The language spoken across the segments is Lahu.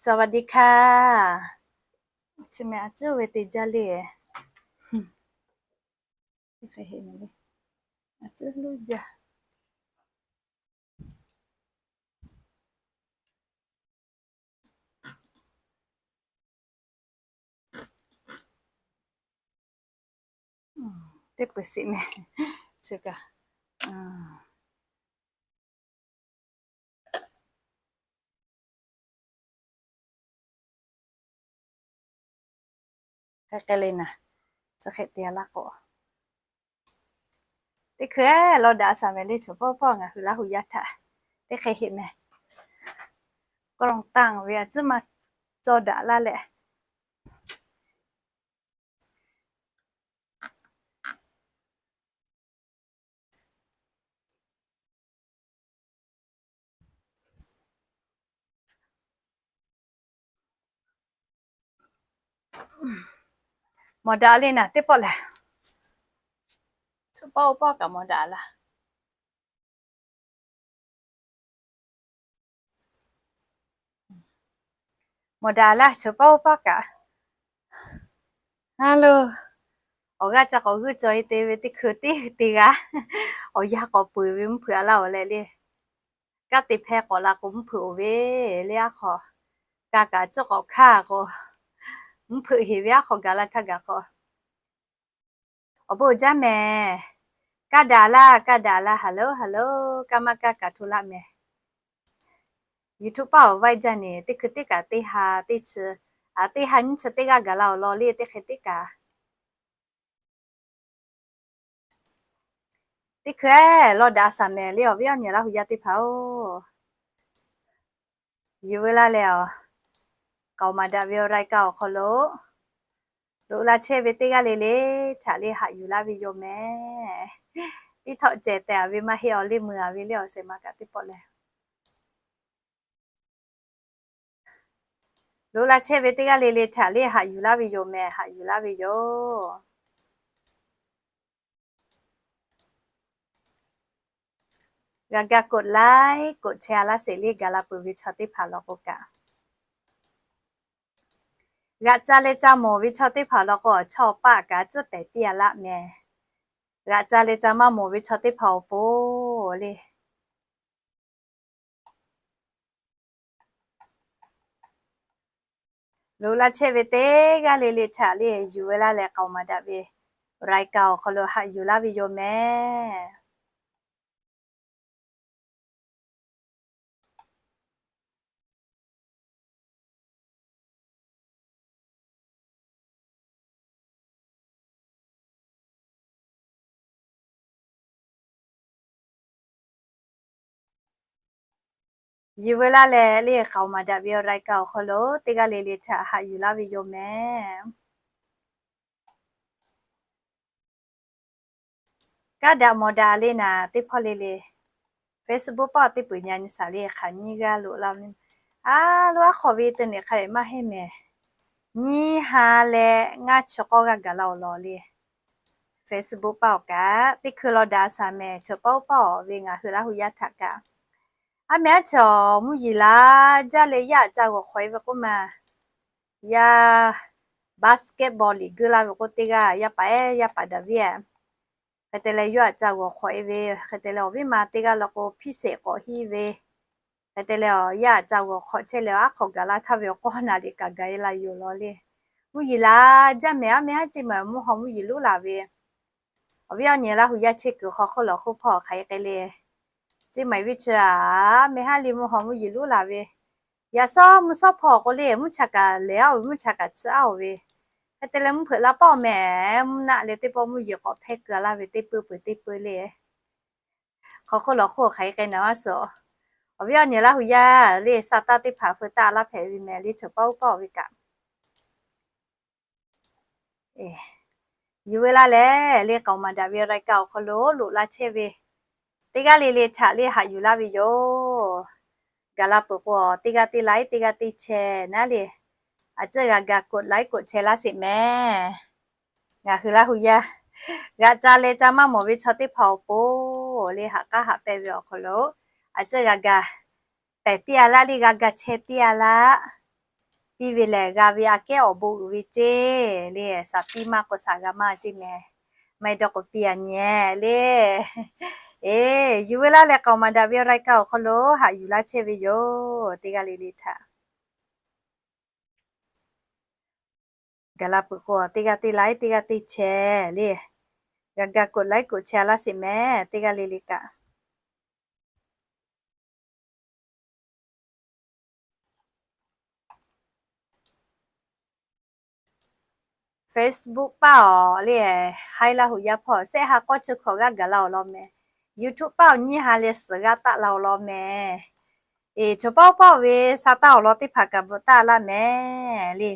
สวัสดีค่ะ Chi meh a ciˉ ve te jaˇ le. Hk'e heˆ meh le. A ciˉ loˇ jaˇ. Teˇ peu-eˬ sheˍ meh. Chi kaꞈ hk'e hk'e le naˍ, chi hk'e te laˇ k'o, teˇ hkui lawˇ daꞈ shaˍ meh le. Choˬ pawˆ pawˆ ngaˬ hui Laˇ hu yaˇ htaꞈ teˇ hk'e heˆ meh. Kawˆ lawˬ tanˇ ve a ciˉ maˇ cawˇ daꞈ laˇ leh, mawˬ daꞈ le naˍ teˇ pawˆ lehˬ. Choˬ pawˆ oˇ pawˆ kaꞈ mawˬ daꞈ laˇ. Mawˬ daꞈ laˇ, choˬ pawˆ oˇ pawˆ kaꞈ. Hello, awˬ g'aˇ ca k'awꞈ g'uiˇ cawˬ e te ve teˇ hkui teˇ te g'a. Awˬ yanˇ k'awꞈ peuˬ ve mvuhˇ hpeuꞈ a laˇ oˬ leh le. Kanˉ te hpehˇ k'awꞈ la k'o mvuhˇ hpeuꞈ oˬ ve le. A hk'aw ka kaꞈ ciˉ k'awꞈ hkaˇ k'o, mvuhˇ hpeuꞈ heˍ ve a hk'aw gaˬ la htaˇ gaˬ k'o, awˬ bon jaˇ mehˍ. Kaˇ daꞈ laˇ, kaˇ daꞈ laˇ. Hello, hello, kaˇ maˇ kaˇ kaꞈ hto laˇ mehˍ. YouTube paˇ awˬ vaiˇ jaˇ neˬ, teˇ hkui teˇ kaꞈ teˇ ha teˇ chi, a teˇ ha nyiˇ chi teˇ g'aˇ gaˬ la awˬ lawn le teˇ hk'e teˇ kaꞈ. Teˇ hkui lawˇ daꞈ shaˍ mehˍ le awˬ viˉ awˬ nyi Laˇ hu yaˇ teˇ hpaˍ-oˬ. Yuˬ ve laˇ leh awˬ, k'aoˍ maˍ daꞈ ve awˬ รายการ awˬ hk'aw lo loꞈ la chehˇ ve teˇ g'aˇ le le htaꞈ le haꞈ yuˬ laˇ ve yoˬ mehˍ. Piˇ htawˆ cehˬ tehꞈ a ve maˇ heˆ, awˬ le mui a ve le awˬ shehˍ ma kaꞈ teˇ pawˆ lehˬ, loꞈ la chehˇ ve teˇ g'aˇ le le htaꞈ le haꞈ yuˬ laˇ ve yoˬ mehˍ, haꞈ yuˬ laˇ ve yoˬ. G'a ga กดไลค์ กดแชร์ a laˇ sheˍ le gaˬ la peuˬ ve chaw teˇ hpaˍ law k'o kaꞈ, g'aꞈ ca leh ca mawˬ ve chaw teˇ hpaˍ law k'o, chaw paˆ kaꞈ tcuhˉ pehˍ piˇ a laˇ mehˍ. G'aꞈ ca leh ca maˇ mawˬ ve chaw teˇ hpaˍ awˬ pon le, loꞈ la chehˇ ve teˇ g'aˇ le le htaꞈ le yuˬ ve laˇ leh k'aoˍ maˍ daꞈ ve รายการ awˬ hk'aw lo haꞈ yuˬ laˇ ve yoˬ mehˍ. Yuˬ ve laˇ leh le k'aoˍ maˍ daꞈ ve รายการ awˬ hk'aw lo teˇ g'aˇ le le htaꞈ haꞈ yuˬ laˇ ve yoˬ mehˍ. Kaˇ daꞈ mawˬ daꞈ le naˍ teˇ hpawˇ le le, Facebook paˇ teˇ peuˬ nya nyi shaˍ le hk'aˬ nyiˇ g'aˇ loꞈ la ve. A, loꞈ aˉ hk'awꞈ ve te nehˬ hk'a dehꞈ maˇ heˆ mehˍ. Nyiˇ ha leh ngaˇ chi k'awˇ g'aˇ gaˬ la awˬ lawn le. Facebook paˇ awˬ kaꞈ teˇ hkui law daꞈ shaˍ mehˍ, chaw paˇ oˇ paˇ awˬ ve ngaˬ hui Laˇ hu yaˇ htaꞈ kaꞈ, aˉ meh aˉ chaw mvuhˇ yeˬ laˇ jaˇ leh yaˇ aꞈ ca g'awˬ hk'awꞈ e ve k'oˆ ma. Yaˇ basketball liꞈ geuˆ laˇ ve k'oˆ teˇ g'aˇ, yaˇ paˍ ehˉ yaˇ paˍ daꞈ viˉ a. Hk'e te leh yawˇ aꞈ ca g'awˬ hk'awꞈ e ve, hk'e te leh awˬ viˉ ma teˇ g'aˇ law k'o hpiˇ sheˍ k'awꞈ hiˇ ve, hk'e te leh yaˇ aꞈ ca g'awˬ hk'awꞈ chehˇ leh aˉ hk'awꞈ gaˬ la htaˇ ve awˬ k'awˇ naˍ liꞈ kaꞈ gaˬ e la yoˬ law le. Mvuhˇ yeˬ laˇ jaˇ mehˍ, aˉ meh aˉ ceˇ maˬ mvuhˇ haw mvuhˇ yeˬ luˉ la ve. Awˬ viˉ awˬ nyi Laˇ hu yaˇ chehˇ kuiˬ hk'aw hk'oˆ lawˬ hk'oˆ hpawˇ hk'aˬ hk'e le, ceˇ maˬ viˇ chi a, meh haˉ le mvuhˇ haw mvuhˇ yeˬ luˉ la ve. Yaꞈ shawˉ mvuhˇ shawˉ hpawˇ k'o le mvuhˇ cha kaꞈ lehˬ aˉ ve, mvuhˇ cha kaꞈ chiˇ aˉ oˬ ve. Hk'e te leh mvuhˇ hpeuꞈ la pawˆ mehˍ, mvuhˇ naˆ leh teˇ pawˆ mvuhˇ yeˬ k'awꞈ hpehˇ keu laˇ ve teˇ peuˇ peuˬ teˇ peuˇ le. Hk'aw hk'oˆ lawˬ hk'oˆ hk'aˬ hk'e k'ai naˍ maˇ suhˍ. Awˬ viˉ awˬ nyi Laˇ hu yaˇ le sa taˇ teˇ hpaˍ feu taˇ laˇ hpehꞈ ve mehˍ le chaw paˇ oˇ paˇ awˬ ve kaꞈ. Yuˬ ve laˇ leh le k'aoˍ maˍ daꞈ ve รายการ awˬ hk'aw lo loꞈ la chehˇ ve teˇ g'aˇ le le htaꞈ le haꞈ yuˬ laˇ ve yoˬ. Gaˬ la peuˬ k'o teˇ g'aˇ teˇ ไลค์ teˇ g'aˇ teˇ แชร์ naˉ le, a ciˉ g'a ga กดไลค์ กดแชร์ laˇ sheˍ mehˍ. Ngaˬ hui Laˇ hu yaˇ g'aꞈ ca leh ca maˇ mawˬ ve chaw teˇ hpaˍ awˬ pon le haꞈ k'aˉ haꞈ pehnˇ ve awˬ hk'aw lo, a ciˉ g'a ga tehˬ piˇ a laˇ le, g'a ga chehˇ piˇ a laˇ. Piˇ ve lehˬ g'a ve aꞈ kehˉ awˬ bon uiˍ ve ceˇ le. Saˍ piˇ maˇ k'o saˍ g'a maˇ ceˇ mehˍ. Maˇ heˆ dawˇ k'o piˇ a nyi le. Eˬ, yuˬ ve laˇ leh k'aoˍ maˍ daꞈ ve awˬ รายการ awˬ hk'aw lo haꞈ yuˬ laˇ chehˇ ve yoˬ. Teˇ g'aˇ le le htaꞈ gaˬ la peuˬ k'o, teˇ g'aˇ teˇ like, teˇ g'aˇ teˇ share le. G'a ga กดไลค์ กดแชร์ laˇ sheˍ mehˍ, teˇ g'aˇ le le kaꞈ. Facebook paˇ awˬ le, haiˉ laˇ hoꞈ yaˇ hpawˇ shehˆ ha k'awˇ chi hkawꞈ g'aˇ gaˬ la awˬ lawn mehˍ. YouTube paˇ awˬ nyiˇ ha leh suhˍ g'aˇ taˆ la awˬ lawn mehˍ. Eˬ, chaw paˇ oˇ paˇ ve sa taˇ awˬ lawn teˇ hpaˍ kaꞈ bvuhꞈ taˆ laˇ mehˍ le.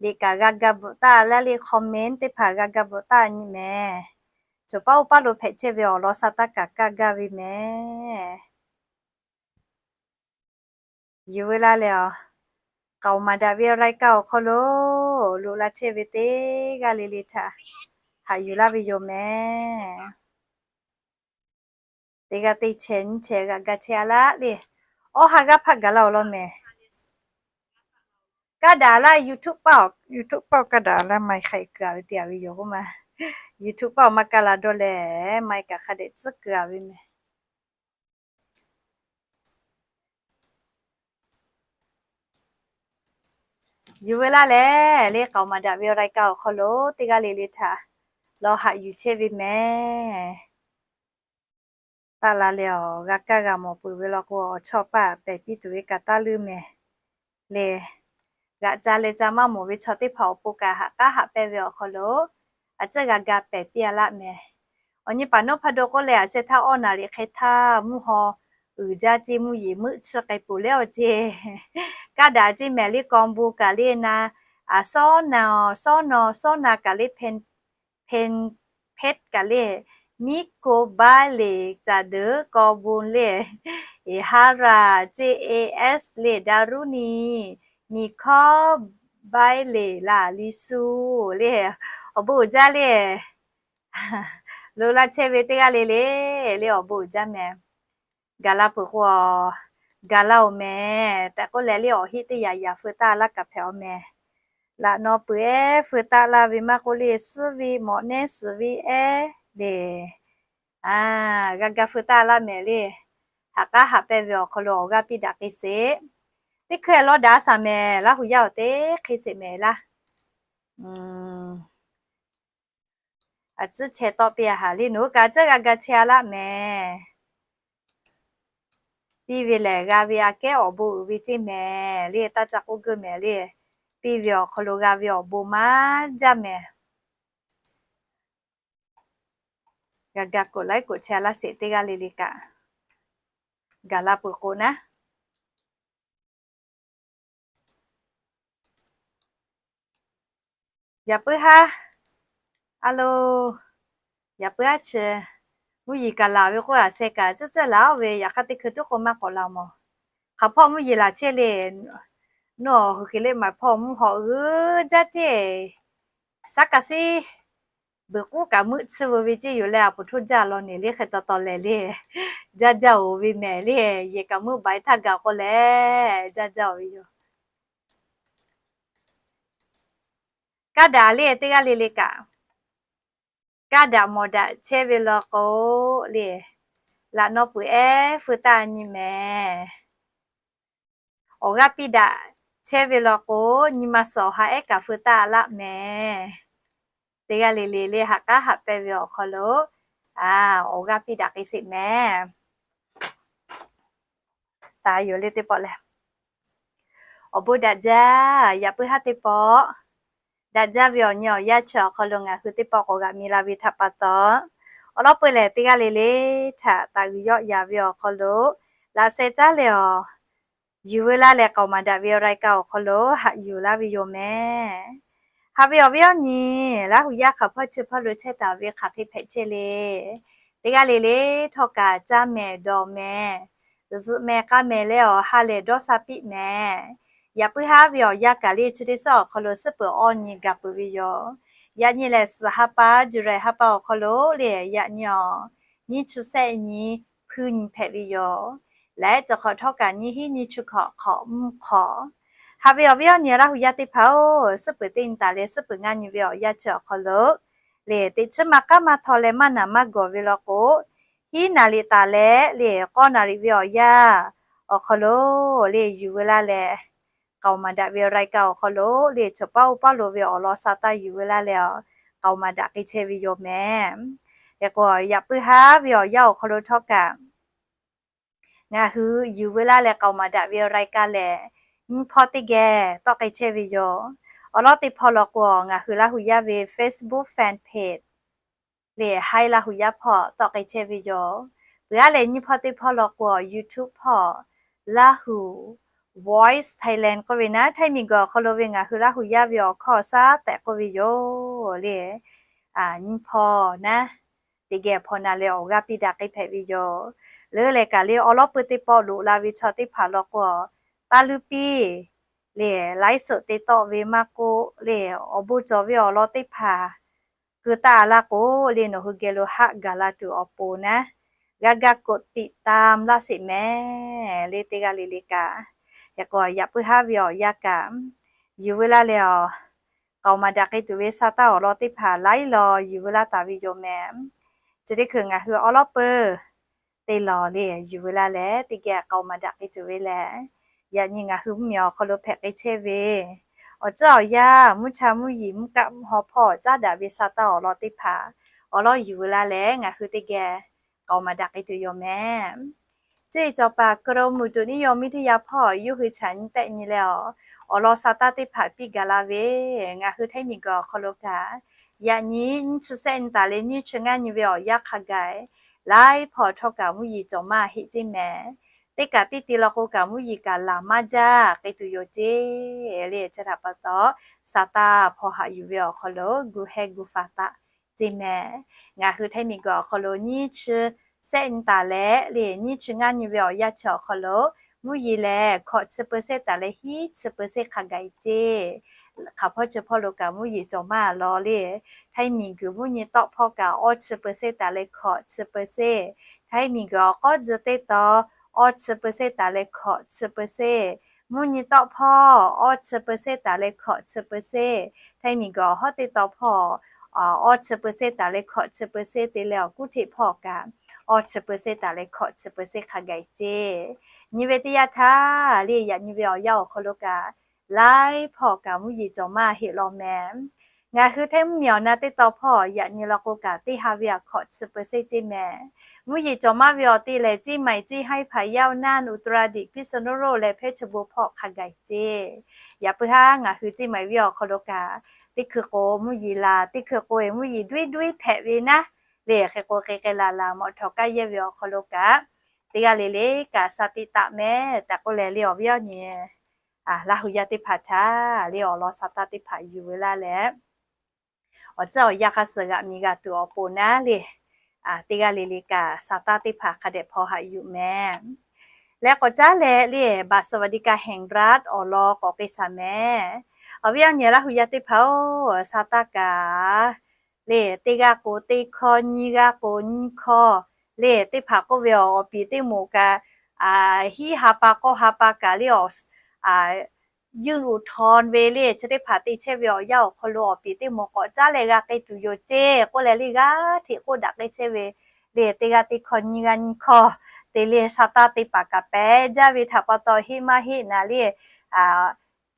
Liꞈ kaꞈ g'a ga bvuhꞈ taˆ laˇ le, comment teˇ hpaˍ g'a ga bvuhꞈ taˆ nyi mehˍ. Chaw paˇ oˇ paˇ lo hpehꞈ chehˇ ve awˬ lawn sa taˇ kaꞈ kaˇ gaˇ ve mehˍ. Yuˬ ve laˇ leh awˬ, k'aoˍ maˍ daꞈ ve awˬ รายการ awˬ hk'aw lo loꞈ la chehˇ ve teˇ g'aˇ le le htaꞈ haꞈ yuˬ laˇ ve yoˬ mehˍ. Teˇ g'aˇ teˇ share nyiˇ share g'a ga chehˇ a laˇ le. Awˇ ha g'aˇ hpaˇ gaˬ la awˬ lawn mehˍ. Kaˇ daꞈ laˇ YouTube paˇ, YouTube paˇ kaˇ daꞈ laˇ, maˇ heˆ hk'aˬ hk'e kuiˬ a ve te a ve yoˬ k'oˆ ma. YouTube paˇ awˬ maˇ kaˇ la dawˇ leh, maˇ heˆ kaꞈ hk'a dehꞈ tcuhˉ kuiˬ a ve mehˍ. Yuˬ ve laˇ leh le, k'aoˍ maˍ daꞈ ve awˬ รายการ awˬ hk'aw lo teˇ g'aˇ le le htaꞈ lawˬ haꞈ yuˬ chehˇ ve mehˍ. Taˆ la leh awˬ, g'a kaˇ g'a mawˬ peuˬ ve law k'o, awˬ chawˇ paˆ pehˬ piˇ tuˬ ve kaꞈ taˇ leuˇ mehˍ le. G'aꞈ ca leh ca maˇ mawˬ ve chaw teˇ hpaˍ awˬ pon kaꞈ haꞈ k'aˉ haꞈ pehnˇ ve awˬ hk'aw lo, a ciˉ g'a ga pehˬ piˇ a laˇ mehˍ. Awˬ nyi paˍ nawˉ hpaˇ do k'oˆ leh, a sheh htaˇ awˇ naˍ riˍ hk'e htaˇ mvuhˇ haw uiˍ jaˇ ceˇ, mvuhˇ yeˬ meuˆ chiˇ k'ai peuˬ leh awˬ ceˇ. Kaˇ daꞈ ceˇ mehˍ le, kaw bon kaꞈ le na, a sawˉ na, sawˉ na, sawˉ na kaꞈ le, pen, pen, pet kaꞈ le, miˉ ko baˆ leˍ caꞈ deuˍ kaw bon le, eˬ, ha raˬ ceˇ, e s le, daˍ ruˇ ni, miˬ hkawˇ baˆ leˍ laˬ liˇ suˆ le, awˬ bon uiˍ jaˇ le. Loꞈ la chehˇ ve teˇ g'aˇ le le, le awˬ bon uiˍ jaˇ mehˍ. Gaˬ la peuˬ k'o, gaˬ la oˬ mehˍ tehꞈ k'oˆ leh le, awˬ heˆ teˇ yaꞈ yaꞈ feu taˆ laˇ kaꞈ hpehꞈ awˬ mehˍ. Laꞈ naw peuˬ ehˉ feu taˆ laˇ ve maˇ k'oˆ le, suhˉ ve mawꞈ nehˉ suhˍ ve ehˉ le, g'a ga feu taˆ laˇ mehˍ le. Haꞈ k'aˉ haꞈ pehnˇ ve awˬ hk'aw lo awˬ g'aˇ piˇ daꞈ hk'e sheˍ. Teˇ hkui lawˇ daꞈ a shaˍ mehˍ, Laˇ huˍ yaˇ awˬ teˇ hk'e sheˍ mehˍ laˇ. A ciˉ chehˇ tawˆ piˇ a haˍ le, nawˬ hui kaꞈ a ciˉ g'a ga chehˇ a laˇ mehˍ. Piˇ ve lehˬ g'a ve aꞈ kehˉ awˬ bon uiˍ ve ceˇ mehˍ le, taˇ ca k'oˆ geuˆ mehˍ le. Piˇ ve awˬ hk'aw lo g'a ve awˬ bon maˇ jaˇ mehˍ. G'a ga กดไลค์ กดแชร์ laˇ sheˍ teˇ g'aˇ le le kaꞈ. Gaˬ la peuˬ k'o naˉ. Yaꞈ puiˉ haˉ, a lo, yaꞈ puiˉ haˉ chi, mvuhˇ yeˬ kaꞈ laˬ ve k'oˆ a, sheh kaꞈ tcuhˉ tcuhˉ laˬ oˇ ve, yaꞈ hk'aˇ teˇ hkui tuˉ k'o maˇ k'awꞈ la mawˬ. Hk'aˬ hpawˇ mvuhˇ yeˬ laˬ chehˇ le. Nawˬ hui hk'e le maˍ hpawˇ mvuhˇ haw uiˍ jaˇ ceˇ. Saˉ kaꞈ siˉ, beuꞈ k'uˉ kaꞈ meuˆ tsuhˇ veu ve ceˇ yoˬ leh, a poˍ htoˇ jaˇ law neˬ le hk'e taw taw lehˬ le. Jaˇ jaˇ oˬ ve mehˍ le, yehˬ kaꞈ meuˆ baiˬ htaˇ gaˬ k'o lehˬ, jaˇ jaˇ oˬ ve yoˬ. Kaˇ daꞈ le teˇ g'aˇ le le kaꞈ, kaˇ daꞈ mawˬ daꞈ chehˇ ve law k'o le, laꞈ naw peuˬ ehˉ feu taˆ nyi mehˍ. Awˬ g'aˇ piˇ daꞈ chehˇ ve law k'o, nyi ma suhˍ awˬ ha ehˉ kaꞈ feu taˆ laˆ mehˍ. Teˇ g'aˇ le le le haꞈ k'aˉ haꞈ pehnˇ ve awˬ hk'aw lo, a, awˬ g'aˇ piˇ daꞈ k'ai sheˍ mehˍ. Taˍ yoˬ le teˇ pawˆ lehˬ, awˬ bon daꞈ jaˇ. Yaꞈ puiˉ haˉ teˇ pawˆ, daꞈ jaˇ ve awˬ nyi awˬ yaˇ chi awˬ hk'aw lo ngaˬ hui teˇ pawˆ k'awꞈ g'aꞈ mi la ve htaꞈ pa taw, awˬ lawn peu lehˬ teˇ g'aˇ le le htaꞈ taˍ g'uiˬ yawˆ yaˍ ve awˬ hk'aw lo laꞈ sheh caˉ leh awˬ, yuˬ veu laˇ leh k'aoˍ maˍ daꞈ ve awˬ รายการ awˬ hk'aw lo haꞈ yuˬ laˇ ve yoˬ mehˍ. Haꞈ ve awˬ viˉ awˬ nyi, Laˇ huˍ yaˇ hk'aˬ hpawˇ chi hpawˇ lo chehˇ taˍ ve hk'aˬ hk'e hpehꞈ chehˇ le. Teˇ g'aˇ le le htawˇ kaꞈ caˇ mehˍ dawˬ mehˍ, zuhꞈ mehˍ k'a mehˍ leh awˬ ha lehˬ dawˇ sha piˆ mehˍ. Yaꞈ puiˉ haˉ ve awˬ yaˇ kaꞈ le chi teˇ suhˉ awˬ hk'aw lo suhˉ peuˬ awˇ nyi gaˬ peuˬ ve yoˬ. Yaꞈ nyi lehˬ suhˍ ha pa, July ha pa awˬ hk'aw lo le, yaꞈ nyi awˬ nyiˇ chi shehˆ nyi hpuiˇ nyi hpehꞈ ve yoˬ. Laiˉ ceuˬ hk'awꞈ htawˇ kaꞈ nyiˇ hinˉ nyiˇ chi hk'awꞈ hk'awꞈ mvuhˇ hk'awꞈ Haꞈ ve awˬ viˉ awˬ nyi Laˇ hu yaˇ teˇ hpaˍ-oˬ, suhˉ peuˬ teˇ nyi taˍ leh suhˉ peuˬ ngaˇ nyi ve awˬ yanˇ chi awˬ hk'aw lo, lehˬ teꞈ chiˉ maˇ k'aˉ maˇ htaw leh maˇ naˬ maˇ gawˬ ve law k'o, hiˉ naˍ riˍ taˍ leh lehˬ k'awˇ naˍ riˍ ve awˬ yanˇ awˬ hk'aw lo, lehˬ yuˬ veu laˇ leh, k'aoˍ maˍ daꞈ ve รายการ awˬ hk'aw lo lehˬ chaw paˉ oˇ paˉ lo ve awˬ lawn sa taˇ yuˬ veu laˇ leh, k'aoˍ maˍ daꞈ k'ai chehˇ ve yoˬ mehˍ. Hk'e k'o, yaꞈ puiˉ haˉ ve awˬ yanˇ awˬ hk'aw lo htawˇ kaꞈ, ngaˬ hui yuˬ veu laˇ leh k'aoˍ maˍ daꞈ ve รายการ lehˬ, nyiˇ hpawˇ teˇ geh tawˆ k'ai chehˇ ve yoˬ. Awˬ lawn teˇ hpawˇ law k'o, ngaˬ hui Laˇ hu yaˇ ve Facebook fan page lehˬ, Hi Laˇ hu yaˇ hpawˇ tawˆ k'ai chehˇ ve yoˬ. Peuˬ aˉ lehˬ, nyiˇ hpawˇ teˇ hpawˇ law k'o, YouTube hpawˇ Laˇ hu Voice Thailand k'oˆ ve naˉ, Htaiˇ miˬguiˬ awˬ hk'aw lo ve ngaˬ hui Laˇ hu yaˇ ve awˬ hkawˇ shaˉ tehꞈ k'oˆ ve yoˬ lehˬ, nyiˇ hpawˇ naˉ, teˇ geh hpawˇ na leh awˬ g'aˇ piˇ daꞈ k'ai hpehꞈ ve yoˬ. Leuˉ leh kaꞈ lehˬ, awˬ lawn peuˬ teˇ pawˆ loꞈ la ve chaw teˇ hpaˍ law k'o, taˇ luˇ piˇ lehˬ, ไลฟ์สด te tawˆ ve maˇ k'oˆ lehˬ, awˬ bon cawˬ ve awˬ lawn teˇ hpaˍ keu taˇ laˇ k'o lehˬ, nawˬ hui geh lo haˆ gaˬ la tuˬ awˬ pon naˉ, g'a gaˇ กดติดตาม laˇ sheˍ mehˍ lehˬ, teˇ g'aˇ le le kaꞈ. Hk'e k'o, yaꞈ puiˉ haˉ ve awˬ yanˇ kaꞈ, yuˬ veu laˇ leh awˬ, k'aoˍ maˍ daꞈ k'ai tuˬ ve sa taˇ awˬ lawn teˇ hpaˍ laiˉ law yuˬ veu laˇ taˍ ve yoˬ mehˍ. Chi teˇ hkui ngaˬ hui awˬ lawn peuˬ te lawˬ lehˬ, yuˬ veu laˇ leh teˇ geh k'aoˍ maˍ daꞈ k'ai tuˬ ve lehˬ, yaꞈ nyi ngaˬ hui mvuhˇmiˬ awˬ hk'aw lo hpehꞈ k'ai chehˇ ve awˬ ceuˬ awˬ yanˇ, mvuhˇ cha mvuhˇ yiˍ mvuhˇ kaˆ mvuhˇ haw hpawˇ caˉ daꞈ ve sa taˇ awˬ lawn teˇ hpaˍ awˬ lawn yuˬ veu laˇ leh, ngaˬ hui teˇ geh k'aoˍ maˍ daꞈ k'ai tuˬ yoˬ mehˍ. Ceˇ cawˬ paˍ กรมอุตุนิยมวิทยา hpawˇ yawˇ hui chaꞈ nyi tehˆ nyi leh awˬ, awˬ lawn sa taˇ teˇ hpaˍ piˇ gaˬ la ve, ngaˬ hui Htaiˇ miˬguiˬ awˬ hk'aw lo kaꞈ, yaꞈ nyi nyiˇ chi sehˆ nyi taˍ leh nyiˇ chi ngaˇ nyi ve awˬ yanˇ hk'a gaˬ, laiˉ hpawˇ htawˇ kaꞈ mvuhˇ yeˬ cawˬ maˇ heˆ ceˇ mehˍ. Teˇ kaꞈ teˇ te law k'o kaꞈ mvuhˇ yeˬ kaꞈ laˬ maˇ jaˇ k'ai tuˬ yoˬ ceˇ lehˬ, chi htaꞈ pa taw, sa taˇ hpawˇ haꞈ yuˬ ve awˬ hk'aw lo gu heh gu faˍ taˆ ceˇ mehˍ. Ngaˬ hui Htaiˇ miˬguiˬ awˬ hk'aw lo nyiˇ chi sehˆ nyi taˍ leh lehˬ, nyiˇ chi ngaˇ nyi ve awˬ yanˇ chi awˬ hk'aw lo, mvuhˇ yeˬ lehˬ hkawꞈ chi เปอร์เซ็นต์ taˍ leh hiˉ chi เปอร์เซ็นต์ hk'a gaˬ ceˇ. Hk'aˬ hpawˇ chi hpawˇ lo kaꞈ mvuhˇ yeˬ cawˬ maˇ law lehˬ, Htaiˇ miˬguiˬ mvuhˇ nyi tawˆ hpawˇ kaꞈ awˇ chi เปอร์เซ็นต์ taˍ leh hkawꞈ chi เปอร์เซ็นต์, Htaiˇ miˬguiˬ awˬ k'awˇ tcuh teˇ taw awˇ chi เปอร์เซ็นต์ taˍ leh hkawꞈ chi เปอร์เซ็นต์, mvuhˇ nyi tawˆ hpawˇ awˇ chi เปอร์เซ็นต์ taˍ leh hkawꞈ chi เปอร์เซ็นต์, Htaiˇ miˬguiˬ awˬ hawˉ teˇ taw hpawˇ awˇ chi เปอร์เซ็นต์ taˍ leh hkawꞈ chi เปอร์เซ็นต์ te leh awˬ kuˉ hteꞈ hpawˇ kaꞈ awˇ chi เปอร์เซ็นต์ taˍ leh hkawꞈ chi เปอร์เซ็นต์ hk'a gaˬ ceˇ. Nyi ve teˇ yanˇ htaˇ lehˬ, yaꞈ nyi ve awˬ yanˇ awˬ hk'aw lo kaꞈ, laiˉ hpawˇ kaꞈ mvuhˇ yeˬ cawˬ maˇ heˆ law mehˍ. Ngaˬ hui Htaiˇ mvuhˇmiˬ awˬ na teˇ taw hpawˇ yaꞈ nyi law k'o kaꞈ, teˇ ha ve aꞈ hkawꞈ chi เปอร์เซ็นต์ ceˇ mehˍ. Mvuhˇ yeˬ cawˬ maˇ ve awˬ te lehˬ, Ceˇ maiˍ, Ceˇ haiˇ, Hpaˍ yaˇ, Naˇ, Uttaraˇdiꞈ, Hpiˇsaˍnuˆroˆ leh Hpehˇchawˇbon hpawˇ hk'a gaˬ ceˇ. Yaꞈ puiˉ haˉ ngaˬ hui Ceˇ maiˍ venˇ awˬ hk'aw lo kaꞈ, teˇ hkui k'o mvuhˇ yeˬ laˬ, teˇ hkui k'o mvuhˇ yeˬ duiˉ duiˉ hpehꞈ ve naˉ lehˬ, hk'e k'o k'ai k'ai laˬ laˬ mawˬ htawꞈ kaˇ yehˇ ve awˬ hk'aw lo kaꞈ, teˇ g'aˇ le le kaꞈ sa teꞈ taˍ mehˍ tehꞈ k'oˆ leh lehˬ, awˬ viˉ awˬ nyi Laˇ hu yaˇ teˇ hpaˍ htaꞈ lehˬ, awˬ lawn sa taˇ teˇ hpaˍ yuˬ veu laˇ leh, awˬ ceuˬ awˬ yanˇ hk'a suhˍ g'aꞈ miˬ g'a tuˬ awˬ pon naˉ lehˬ, teˇ g'aˇ le le kaꞈ sa taˇ teˇ hpaˍ hk'a dehꞈ hpaw haꞈ yuˬ mehˍ. Leh k'awꞈ caˉ leh lehˬ, บัตรสวัสดิการแห่งรัฐ awˬ lawn k'awꞈ k'ai shaˍ mehˍ. Awˬ viˉ awˬ nyi Laˇ hu yaˇ teˇ hpaˍ-oˬ, sa taˇ kaꞈ lehˬ, teˇ g'aˇ k'o teˇ hkawˇ, nyiˇ g'aˇ k'o nyiˇ hkawˇ lehˬ, teˇ hpaˍ k'oˆ ve awˬ piˍ teˇ moˍ kaꞈ, hiˉ ha pa k'awˇ ha pa kaꞈ lehˬ, awˬ ยื่นอุทธรณ์ ve lehˬ, chi teˇ hpaˍ te chehˇ ve awˬ yanˇ awˬ hk'aw lo awˬ piˍ teˇ moˍ k'awꞈ caˉ leh g'a k'ai tuˬ yoˬ ceˇ k'oˆ leh lehˬ, g'aˇ hteꞈ k'oˆ daꞈ k'ai chehˇ ve lehˬ, teˇ g'aˇ teˇ hkawˇ, nyiˇ g'aˇ nyiˇ hkawˇ te lehˬ, sa taˇ teˇ hpaˍ kaꞈ pehˉ jaˇ ve htaꞈ pa taw, heˆ maˇ heˆ naˉ lehˬ,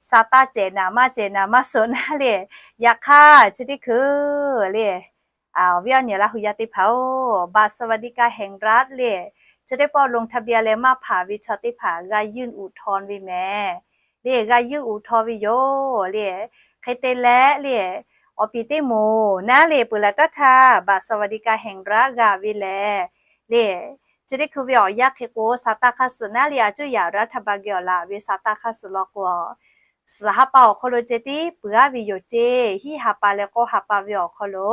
sa taˇ cehˬ naˍ maˇ cehˬ naˍ maˇ suhˍ naˉ lehˬ, yaꞈ hk'aˇ chi teˇ hkui lehˬ, awˬ viˉ awˬ nyi Laˇ hu yaˇ teˇ hpaˍ-oˬ, บัตรสวัสดิการแห่งรัฐ lehˬ, chi teˇ pawˆ ลงทะเบียน leh maˇ hpanˍ ve chaw teˇ hpaˍ g'a ยื่นอุทธรณ์ ve mehˍ lehˬ, g'a ยื่นอุทธรณ์ ve yoˬ lehˬ. Hk'e te leh lehˬ, awˬ piˍ teˇ moˍ naˉ lehˬ, peuˬ laˬ taˇ htaˇ บัตรสวัสดิการแห่งรัฐ g'a ve lehˬ lehˬ, chi teˇ hkui ve awˬ yanˇ hk'e k'o, sa taˇ hk'aˇ suhˍ naˉ lehˬ, a cuˇ yaꞈ รัฐบาล geh awˬ laˬ ve sa taˇ hk'aˇ suhˍ law k'o, suhˍ ha pa awˬ hk'aw lo ceh tiˉ peuˬ aˉ ve yoˬ ceˇ. Hiˉ ha pa leh k'awˇ ha pa ve awˬ hk'aw lo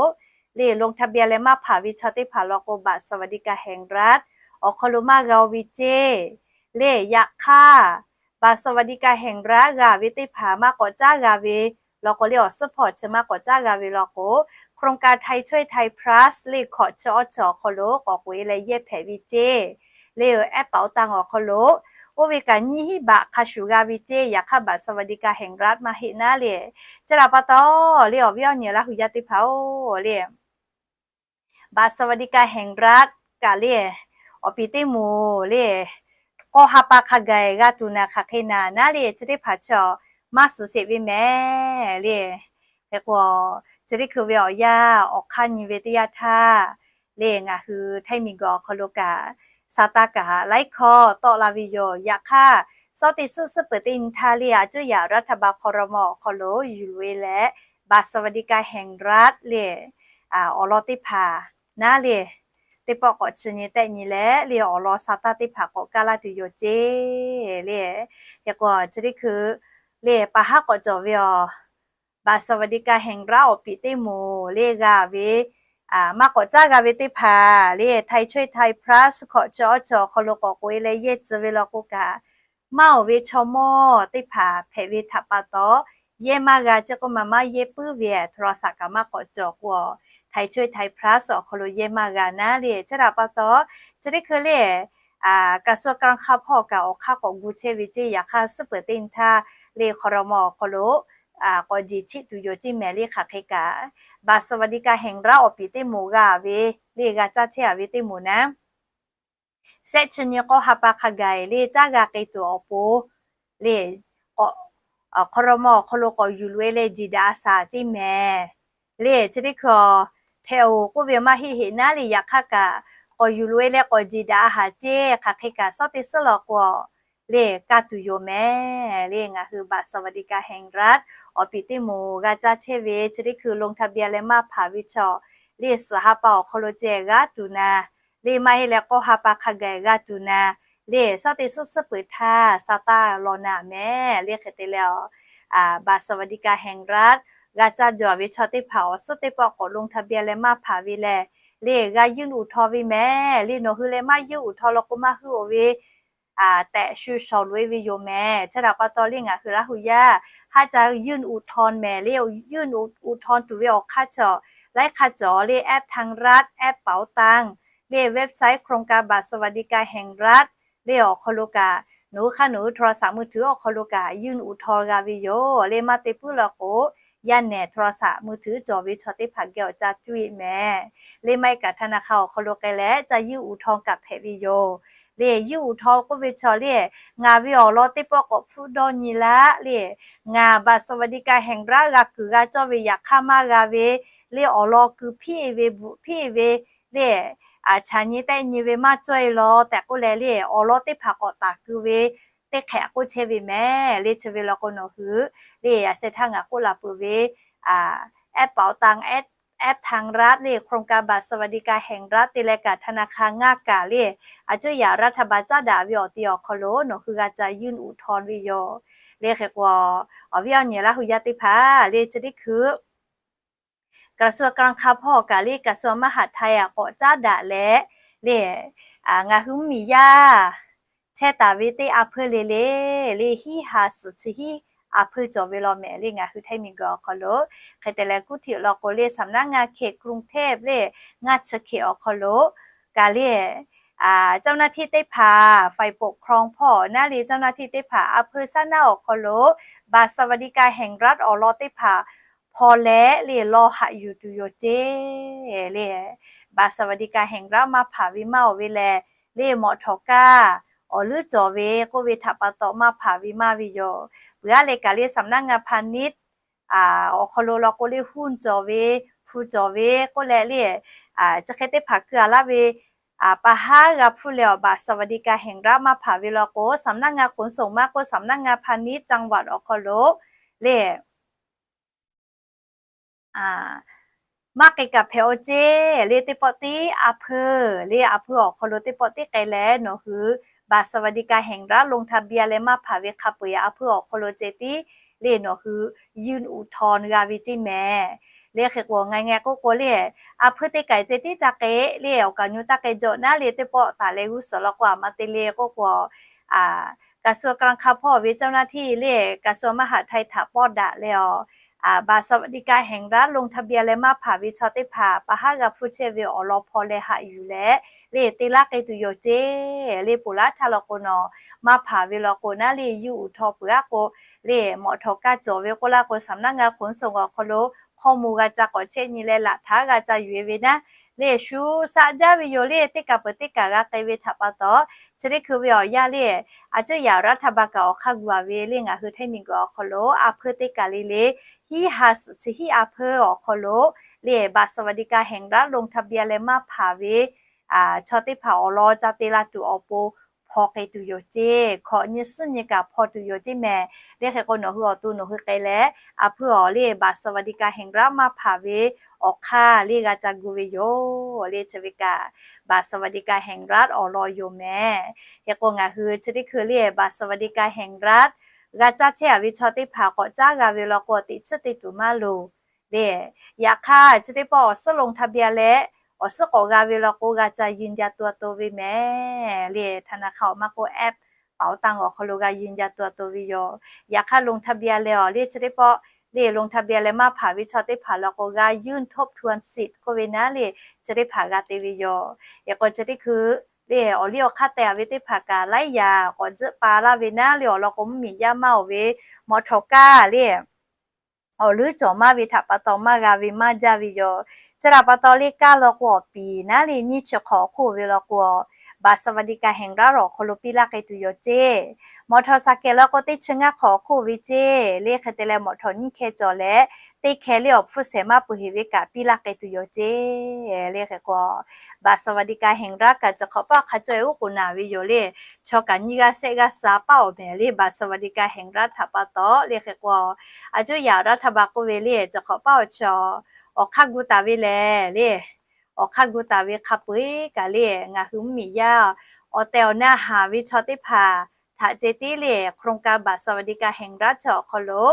lehˬ, ลงทะเบียน leh maˇ hpanˍ ve chaw teˇ hpaˍ law k'o, บัตรสวัสดิการแห่งรัฐ awˬ hk'aw lo maˇ g'a-o ve ceˇ lehˬ. Yaꞈ hk'aˇ, บัตรสวัสดิการแห่งรัฐ g'a ve teˇ hpaˍ maˇ k'awꞈ caˉ g'a ve law k'o lehˬ, awˬ suhˉ hpawˇ chi maˇ k'awꞈ caˉ g'a ve law k'o, โครงการไทยช่วยไทย Plus lehˬ, hkawꞈ chi awˇ chi awˬ hk'aw lo k'awꞈ k'oꞈ e leh yehˇ hpehꞈ ve ceˇ lehˬ, แอปเป๋าตัง awˬ hk'aw lo k'oˆ ve kaꞈ nyiˇ hinˉ baꞈ hk'a shuˍ g'a ve ceˇ. Yaꞈ hk'aˇ บัตรสวัสดิการแห่งรัฐ maˇ heˆ naˉ le. Chi htaꞈ pa taw le, awˬ viˉ awˬ nyi Laˇ hu yaˇ teˇ hpaˍ-oˬ le, บัตรสวัสดิการแห่งรัฐ kaꞈ le, awˬ piˍ teˇ moˍ le, k'awˇ ha pa hk'a gaˬ g'a tuˬ naˍ hk'aˬ hk'e naˍ naˉ le, chi teˇ hpaˍ chi maˇ suhˍ sheˍ ve mehˍ le. Hk'e k'o, chi teˇ hkui ve awˬ yanˇ awˬ hk'aˇ nyi ve teˇ yanˇ htaˇ le, ngaˬ hui ไทย miˬguiˬ awˬ hk'aw lo kaꞈ, sa taˇ kaꞈ laiˉ hkawˇ tawˆ la ve yoˬ. Yaꞈ hk'aˇ, shawˉ teˇ suhˉ suhˉ peuˬ teˇ nyi htaˇ le, a cuˇ yaꞈ รัฐบาล ครม. awˬ hk'aw lo yuˬ loꞈ-e leh บัตรสวัสดิการแห่งรัฐ le, awˬ lawn teˇ hpaˍ naˉ le, teˇ pawˆ k'awꞈ chi nyi tehˆ nyi leh le, awˬ lawn sa taˇ teˇ hpaˍ k'awꞈ kaˇ laˇ tuˬ yoˬ ceˇ le. Hk'e k'o, chi teˇ hkui le, pa haˉ k'awꞈ cawˬ ve awˬ บัตรสวัสดิการแห่งรัฐ awˬ piˍ teˇ moˍ le g'a ve, maˇ k'awꞈ caˉ g'a ve teˇ hpaˍ le, ไทยช่วยไทยพลัส hkawꞈ chi awˇ chi awˬ hk'aw lo k'awꞈ k'oꞈ-e leh yehˇ tcuh ve law k'o kaꞈ, maˇ oˬ ve chaw mawˇ teˇ hpaˍ hpehꞈ ve htaꞈ pa taw, yehˇ maˇ g'a ceˇ k'oˆ ma maˇ yehˇ puiˉ ve, โทรศัพท์ kaꞈ maˇ k'awꞈ cawˬ k'o, ไทยช่วยไทยพลัส awˬ hk'aw lo yehˇ maˇ g'a naˉ le. Chi htaꞈ pa taw, chi teˇ hkui le, กระทรวงการคลัง hpawˇ kaꞈ awˬ hk'aˇ k'awꞈ gu chehˇ ve ceˇ. Yaꞈ hk'aˇ, suhˉ peuˬ teˇ nyi htaˇ le, ครม. awˬ hk'aw lo k'awꞈ jeˬ chiˆ tuˬ yoˬ ceˇ mehˍ le. Hk'aˬ hk'e kaꞈ, บัตรสวัสดิการแห่งรัฐ awˬ piˍ teˇ moˍ g'a ve le, g'a caˇ chehˇ-a ve teˇ moˍ naˉ, shehˆ chi nyi k'awˇ ha pa hk'a gaˬ le, caˇ g'a k'ai tuˬ awˬ pon le, ครม. awˬ hk'aw lo k'awꞈ yuˬ loꞈ-e leh jeˬ daꞈ-a shaˍ ceˇ mehˍ le. Chi teˇ hkui hpehꞈ-oˬ k'oˆ ve maˇ heˆ heꞈ naˉ le. Yaꞈ hk'aˇ kaꞈ, k'awꞈ yuˬ loꞈ-e leh k'awꞈ jeˬ daꞈ-a haˍ ceˇ. Hk'aˬ hk'e kaꞈ, shawˉ teˇ suhˉ law k'o le, kaˇ tuˬ yoˬ mehˍ le. Ngaˬ hui บัตรสวัสดิการแห่งรัฐ awˬ piˍ teˇ moˍ g'a caˇ chehˇ ve, chi teˇ hkui ลงทะเบียน leh maˇ hpanˍ ve chaw le, suhˍ ha pa awˬ hk'aw lo ceh g'a tuˬ naˍ le, maˇ heˆ leh k'awˇ ha pa hk'a gaˬ g'a tuˬ naˍ le, shawˉ teˇ suhˉ suhˉ peuˬ htaˇ sa taˇ law naˍ mehˍ le. Hk'e te leh, บัตรสวัสดิการแห่งรัฐ g'a caˇ jaw ve chaw teˇ hpaˍ awˬ suhˉ teˇ pawˆ k'awꞈ ลงทะเบียน leh maˇ hpanˍ ve lehˬ le, g'a ยื่นอุทธรณ์ ve mehˍ le. Nawˬ hui leh maˇ ยื่นอุทธรณ์ law k'o maˇ heuˆ-oˬ ve tehꞈ shu shawˍ loꞈ-e ve yoˬ mehˍ. Chi htaꞈ pa taw le, ngaˬ hui Laˇ hu yaˇ haˉ ca ยื่นอุทธรณ์ mehˍ le. ยื่นอุทธรณ์ tuˬ ve awˬ hk'aˇ cawˬ, laiˉ hk'aˇ cawˬ le, แอปธรรมรัฐ แอปเป๋าตัง le, website โครงการบัตรสวัสดิการแห่งรัฐ le awˬ hk'aw lo kaꞈ, nawˬ hui hk'aˇ nawˬ hui โทรศัพท์มือถือ awˬ hk'aw lo kaꞈ ยื่นอุทธรณ์ g'a ve yoˬ le. Maˇ te puiˉ law k'o, yaˇ nehˬ โทรศัพท์มือถือ cawˬ ve chaw teˇ hpaˍ geh awˬ ca cuˇ-e mehˍ le. Maˇ heˆ kaꞈ ธนาคาร awˬ hk'aw lo k'ai leh ca ยื่นอุทธรณ์ kaꞈ hpehꞈ ve yoˬ le. ยื่นอุทธรณ์ k'oˆ ve chaw le, ngaˬ ve awˬ lawn teˇ pawˆ k'awꞈ hpfuhˆ dawˇ nyi laˇ le, ngaˬ บัตรสวัสดิการแห่งรัฐ g'a kuiˬ g'a cawˇ ve yaꞈ hk'aˇ maˇ g'a ve le, awˬ lawn keu hpiˇ-e ve bvuhꞈ hpiˇ-e ve le, a, chaꞈ nyi tehˆ nyi ve maˇ cawˇ-e law tehꞈ k'oˆ leh le, awˬ lawn teˇ hpaˍ k'awꞈ taˍ keu ve teˇ hk'ehꞈ k'oˆ chehˇ ve mehˍ le. Chi ve law k'o nawˬ hui le, a sheh htaˇ ngaˬ k'oˆ la peuˬ ve แอปเป๋าตัง แอปธรรมรัฐ le โครงการบัตรสวัสดิการแห่งรัฐ te leh kaꞈ ธนาคาร ngaˇ kaꞈ le, a cuˇ yaꞈ รัฐบาล caˉ daꞈ ve awˬ ti awˬ hk'aw lo nawˬ hui g'a ca ยื่นอุทธรณ์ ve yoˬ le. Hk'e k'o, awˬ viˉ awˬ nyi Laˇ hu yaˇ teˇ hpaˍ le, chi teˇ hkui กระทรวงการคลัง hpawˇ kaꞈ le, กระทรวงมหาดไทย a k'awꞈ caˉ daꞈ leh le, ngaˬ hui mvuhˇmiˬ yaˇ chehˇ taˍ ve teˇ a hpeuˇ le le, le hiˉ ha suhˍ chi hiˉ a hpeuˇ cawˬ ve law mehˍ le. Ngaˬ hui ไทย miˬguiˬ awˬ hk'aw lo hk'e te leh กรุงเทพ law k'o le, สำนักงานเขตกรุงเทพ le, ngaˇ chi hk'e awˬ hk'aw lo kaꞈ le, เจ้าหน้าที่ teˇ hpaˍ ฝ่ายปกครอง hpawˇ naˉ le, เจ้าหน้าที่ teˇ hpaˍ a hpeuˇ saˉ naˉ awˬ hk'aw lo บัตรสวัสดิการแห่งรัฐ awˬ lawn teˇ hpaˍ hpaw leh le, law haꞈ yuˬ tuˬ yoˬ ceˇ le. บัตรสวัสดิการแห่งรัฐ maˇ hpanˍ ve maˇ oˬ ve lehˬ le, mawꞈ htawˍ kaˇ awˬ leuˉ cawˬ ve k'oˆ ve htaꞈ pa taw maˇ hpanˍ ve maˇ ve yoˬ. Peuˬ aˉ leh kaꞈ le, สำนักงานพาณิชย์ awˬ hk'aw lo law k'o le, หุ้น cawˬ ve, hpu cawˬ ve k'oˆ leh le, chi hk'e teˇ hpaˍ keu a laˇ ve pa haˉ g'a hpfuhˇ leh awˬ บัตรสวัสดิการแห่งรัฐ maˇ hpanˍ ve law k'o, สำนักงานขนส่ง maˇ k'oˆ สำนักงานพาณิชย์จังหวัด awˬ hk'aw lo le maˇ k'ai kaꞈ hpehꞈ-oˬ ceˇ le. Teˇ pawˆ tiˉ a hpeuˇ le, a hpeuˇ awˬ hk'aw lo teˇ pawˆ tiˉ k'ai leh nawˬ hui บัตรสวัสดิการแห่งรัฐ ลงทะเบียน leh maˇ hpanˍ ve hk'a peu-eˬ a hpeuˇ awˬ hk'aw lo ceh tiˉ le nawˬ hui ยื่นอุทธรณ์ g'a ve ceˇ mehˍ le. Hk'e k'o ngaˬ ngaˬ k'oˆ k'o le, a hpeuˇ teˇ kaiˬ ceh tiˉ ca k'ai le, awˬ kaˍ nyu taˇ k'ai jawꞈ naˉ le, teˇ pawˆ taˍ leh g'uˇ suhˍ law k'o a ma te le k'oˆ k'o, กระทรวงการคลัง hpawˇ ve เจ้าหน้าที่ le, กระทรวงมหาดไทย htaꞈ pawˇ daꞈ leh awˬ บัตรสวัสดิการแห่งรัฐ ลงทะเบียน leh maˇ hpanˍ ve chaw teˇ hpaˍ pa haˉ g'a hpfuhˇ chehˇ ve awˬ lawn hpaw leh haꞈ yuˬ leh, le te laˇ k'ai tuˬ yoˬ ceˇ. Le ponˬ laˉ htaˇ law k'o nawˬ maˇ hpanˍ ve law k'o naˉ, le yinˇ uiˍ htaw peuˬ aˉ k'o, le mawꞈ htawˍ kaˇ cawˬ ve k'oˆ laˇ k'o, สำนักงานขนส่ง awˬ hk'aw lo hkawˇ mvuh g'a ca k'awꞈ chehˇ nyi leh laꞈ htaˇ g'a ca yuˬ e ve naˉ, le shu shaꞈ jaˇ ve yoˬ. Le teˇ kaˬ peuˬ teˇ kaˬ g'a k'ai ve htaꞈ pa taw, chi teˇ hkui ve awˬ yanˇ le, a cuˇ yaꞈ รัฐบาล kaꞈ awˬ hk'aˇ gu a ve le ngaˬ hui hteˇ miˬ guiˬ awˬ hk'aw lo a hpeuˇ teˇ kaˬ le le, hiˉ ha suhˍ chi hiˉ a hpeuˇ awˬ hk'aw lo le บัตรสวัสดิการแห่งรัฐ ลงทะเบียน leh maˇ hpanˍ ve chaw teˇ hpaˍ awˬ lawn ca te la tuˬ awˬ pon hpaw k'ai tuˬ yoˬ ceˇ. Hkawꞈ nyi suhˉ nyi kaꞈ hpaw tuˬ yoˬ ceˇ mehˍ. Le hk'e k'o nawˬ hui awˬ to nawˬ hui k'ai leh a hpeuˇ awˬ le บัตรสวัสดิการแห่งรัฐ maˇ hpanˍ ve awˬ hk'aˇ le g'a ca gu ve yoˬ. Le chi ve kaꞈ บัตรสวัสดิการแห่งรัฐ awˬ lawn yoˬ mehˍ. Hk'e k'o ngaˬ hui chi teˇ hkui le บัตรสวัสดิการแห่งรัฐ g'a caˇ chehˇ a ve chaw teˇ hpaˍ k'awꞈ caˉ g'a ve law k'o, teꞈ chiˉ te tuˬ maˇ loˍ le. Yaꞈ hk'aˇ chi teˇ pawˆ awˬ suhˉ ลงทะเบียน leh awˬ suhˉ k'awꞈ g'a ve law k'o, g'a ca ยืนยันตัว to ve mehˍ le. ธนาคาร awˬ maˇ k'oˆ แอปเป๋าตัง awˬ hk'aw lo g'a ยืนยันตัว to ve yoˬ. Yaꞈ hk'aˇ ลงทะเบียน leh awˬ le chi teˇ pawˆ le ลงทะเบียน leh maˇ hpanˍ ve chaw teˇ hpaˍ law k'o, g'a ยื่นทบทวนสิทธิ์ k'oˆ ve naˉ le, chi teˇ hpaˍ g'a te ve yoˬ. Hk'e k'o chi teˇ hkui le awˬ liˇ awˬ hk'aˇ teh a ve teˇ hpaˍ kaꞈ laiˉ yaꞈ k'awꞈ tzuhˆ pa laˇ ve naˉ le, awˬ lawn k'o mvuhˇmiˬ yaˇ maˇ oˬ ve mawꞈ htawˍ kaˇ le awˬ leuˉ cawˬ maˇ ve htaꞈ pa taw maˇ g'a ve maˇ jaˇ ve yoˬ. Chi htaꞈ pa taw le kaˇ law k'o awˬ piˍ naˉ le nyiˇ chi hk'awꞈ awˬ hk'oˆ ve law k'o, บัตรสวัสดิการแห่งรัฐ awˬ hk'aw lo piˇ laˇ k'ai tuˬ yoˬ ceˇ. Mawꞈ htawˍ saˍkehˍ law k'o teˇ chi ngaˇ hk'awꞈ awˬ hk'oˆ ve ceˇ. Le hk'e te leh mawꞈ htawˍ nyiˇ hkeh cawˬ leh teˇ hkeh le awˬ hpfuhˇ shehˍ maˇ peuˬ heˍ ve kaꞈ piˇ laˇ k'ai tuˬ yoˬ ceˇ. Le hk'e k'o บัตรสวัสดิการแห่งรัฐ kaꞈ chi hk'awꞈ paˆ hk'a caweh uˉ k'oˍ naˍ ve yoˬ le. Chaw kaꞈ nyiˇ g'aˇ sehˆ g'aˇ sha paˆ awˬ mehˍ le บัตรสวัสดิการแห่งรัฐ htaꞈ pa taw le hk'e k'o, a cuˇ yaꞈ รัฐบาล k'oˆ ve le chi hk'awꞈ paˆ awˬ chi awˬ hk'aˇ gu taˍ ve lehˬ le, awˬ hk'aˇ gu taˍ ve hk'a peu eˬ kaꞈ le ngaˬ hui mvuhˇmiˬ yaˇ awˬ tehˬ awˬ na haˍ ve chaw teˇ hpaˍ htaꞈ ceh tiˉ le โครงการบัตรสวัสดิการแห่งรัฐ chi awˬ hk'aw lo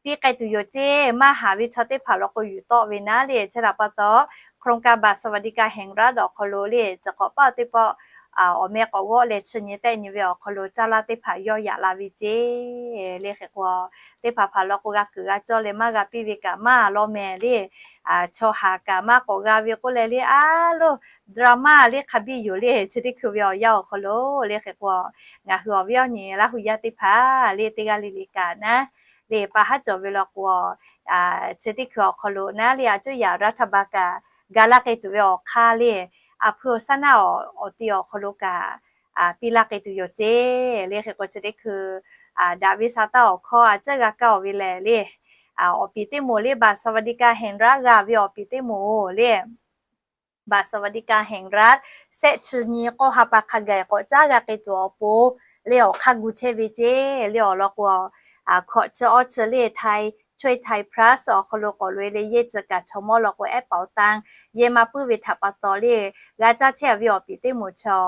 piˇ k'ai tuˬ yoˬ ceˇ. Maˇ haˍ ve chaw teˇ hpaˍ law k'o yuˬ tawˆ ve naˉ le, chi htaꞈ pa taw โครงการบัตรสวัสดิการแห่งรัฐ awˬ hk'aw lo le chi hk'awꞈ paˆ teˇ pawˆ awˬ meh k'awꞈ g'awˆ leh chi nyi tehˆ nyi ve awˬ hk'aw lo caˇ laˇ teˇ hpaˍ yawˇ yaꞈ la ve ceˇ. Le hk'e k'o teˇ hpaˍ hpaˍ law k'o g'a kuiˬ g'a cawˇ leh maˇ g'a piˇ ve kaꞈ maˇ law mehˍ le. Chaw haˍ kaꞈ maˇ k'awꞈ g'a ve k'oˆ leh le a loˬ drama le hk'a biˇ yoˬ le. Chi teˇ hkui ve awˬ yanˇ awˬ hk'aw lo le hk'e k'o ngaˬ hui awˬ viˉ awˬ nyi Laˇ hu yaˇ teˇ hpaˍ le teˇ g'aˇ le le kaꞈ naˉ le pa haˉ cawˬ ve law k'o, chi teˇ hkui awˬ hk'aw lo naˉ le a cuˇ yaꞈ รัฐบาล kaꞈ ga laˇ k'ai tuˬ ve awˬ hk'aˇ le a hpui awˬ shaˉ naˆ awˬ ti awˬ hk'aw lo kaꞈ piˇ laˇ k'ai tuˬ yoˬ ceˇ. Le hk'e k'o chi teˇ hkui daꞈ ve sha taˇ awˬ hkawˇ a cuˇ g'a kaˇ oˬ ve lehˬ le, awˬ piˍ teˇ moˍ le บัตรสวัสดิการแห่งรัฐ g'a ve awˬ piˍ teˇ moˍ le บัตรสวัสดิการแห่งรัฐ sehˆ chi nyi k'awˇ ha pa hk'a gaˬ k'awꞈ caˉ g'a k'ai tuˬ awˬ pon le awˬ hk'aˇ gu chehˇ ve ceˇ. Le awˬ lawn k'o, hkawꞈ chi awˇ chi le Thai, ช่วยไทย Plus awˬ hk'aw lo k'awꞈ loꞈ e le yehˇ ci kaꞈ chaw mawˇ law k'o แอปเป๋าตัง yehˇ maˇ puiˉ ve htaꞈ pa taw le g'a caˇ chehˇ ve awˬ piˍ teˇ moˍ chaw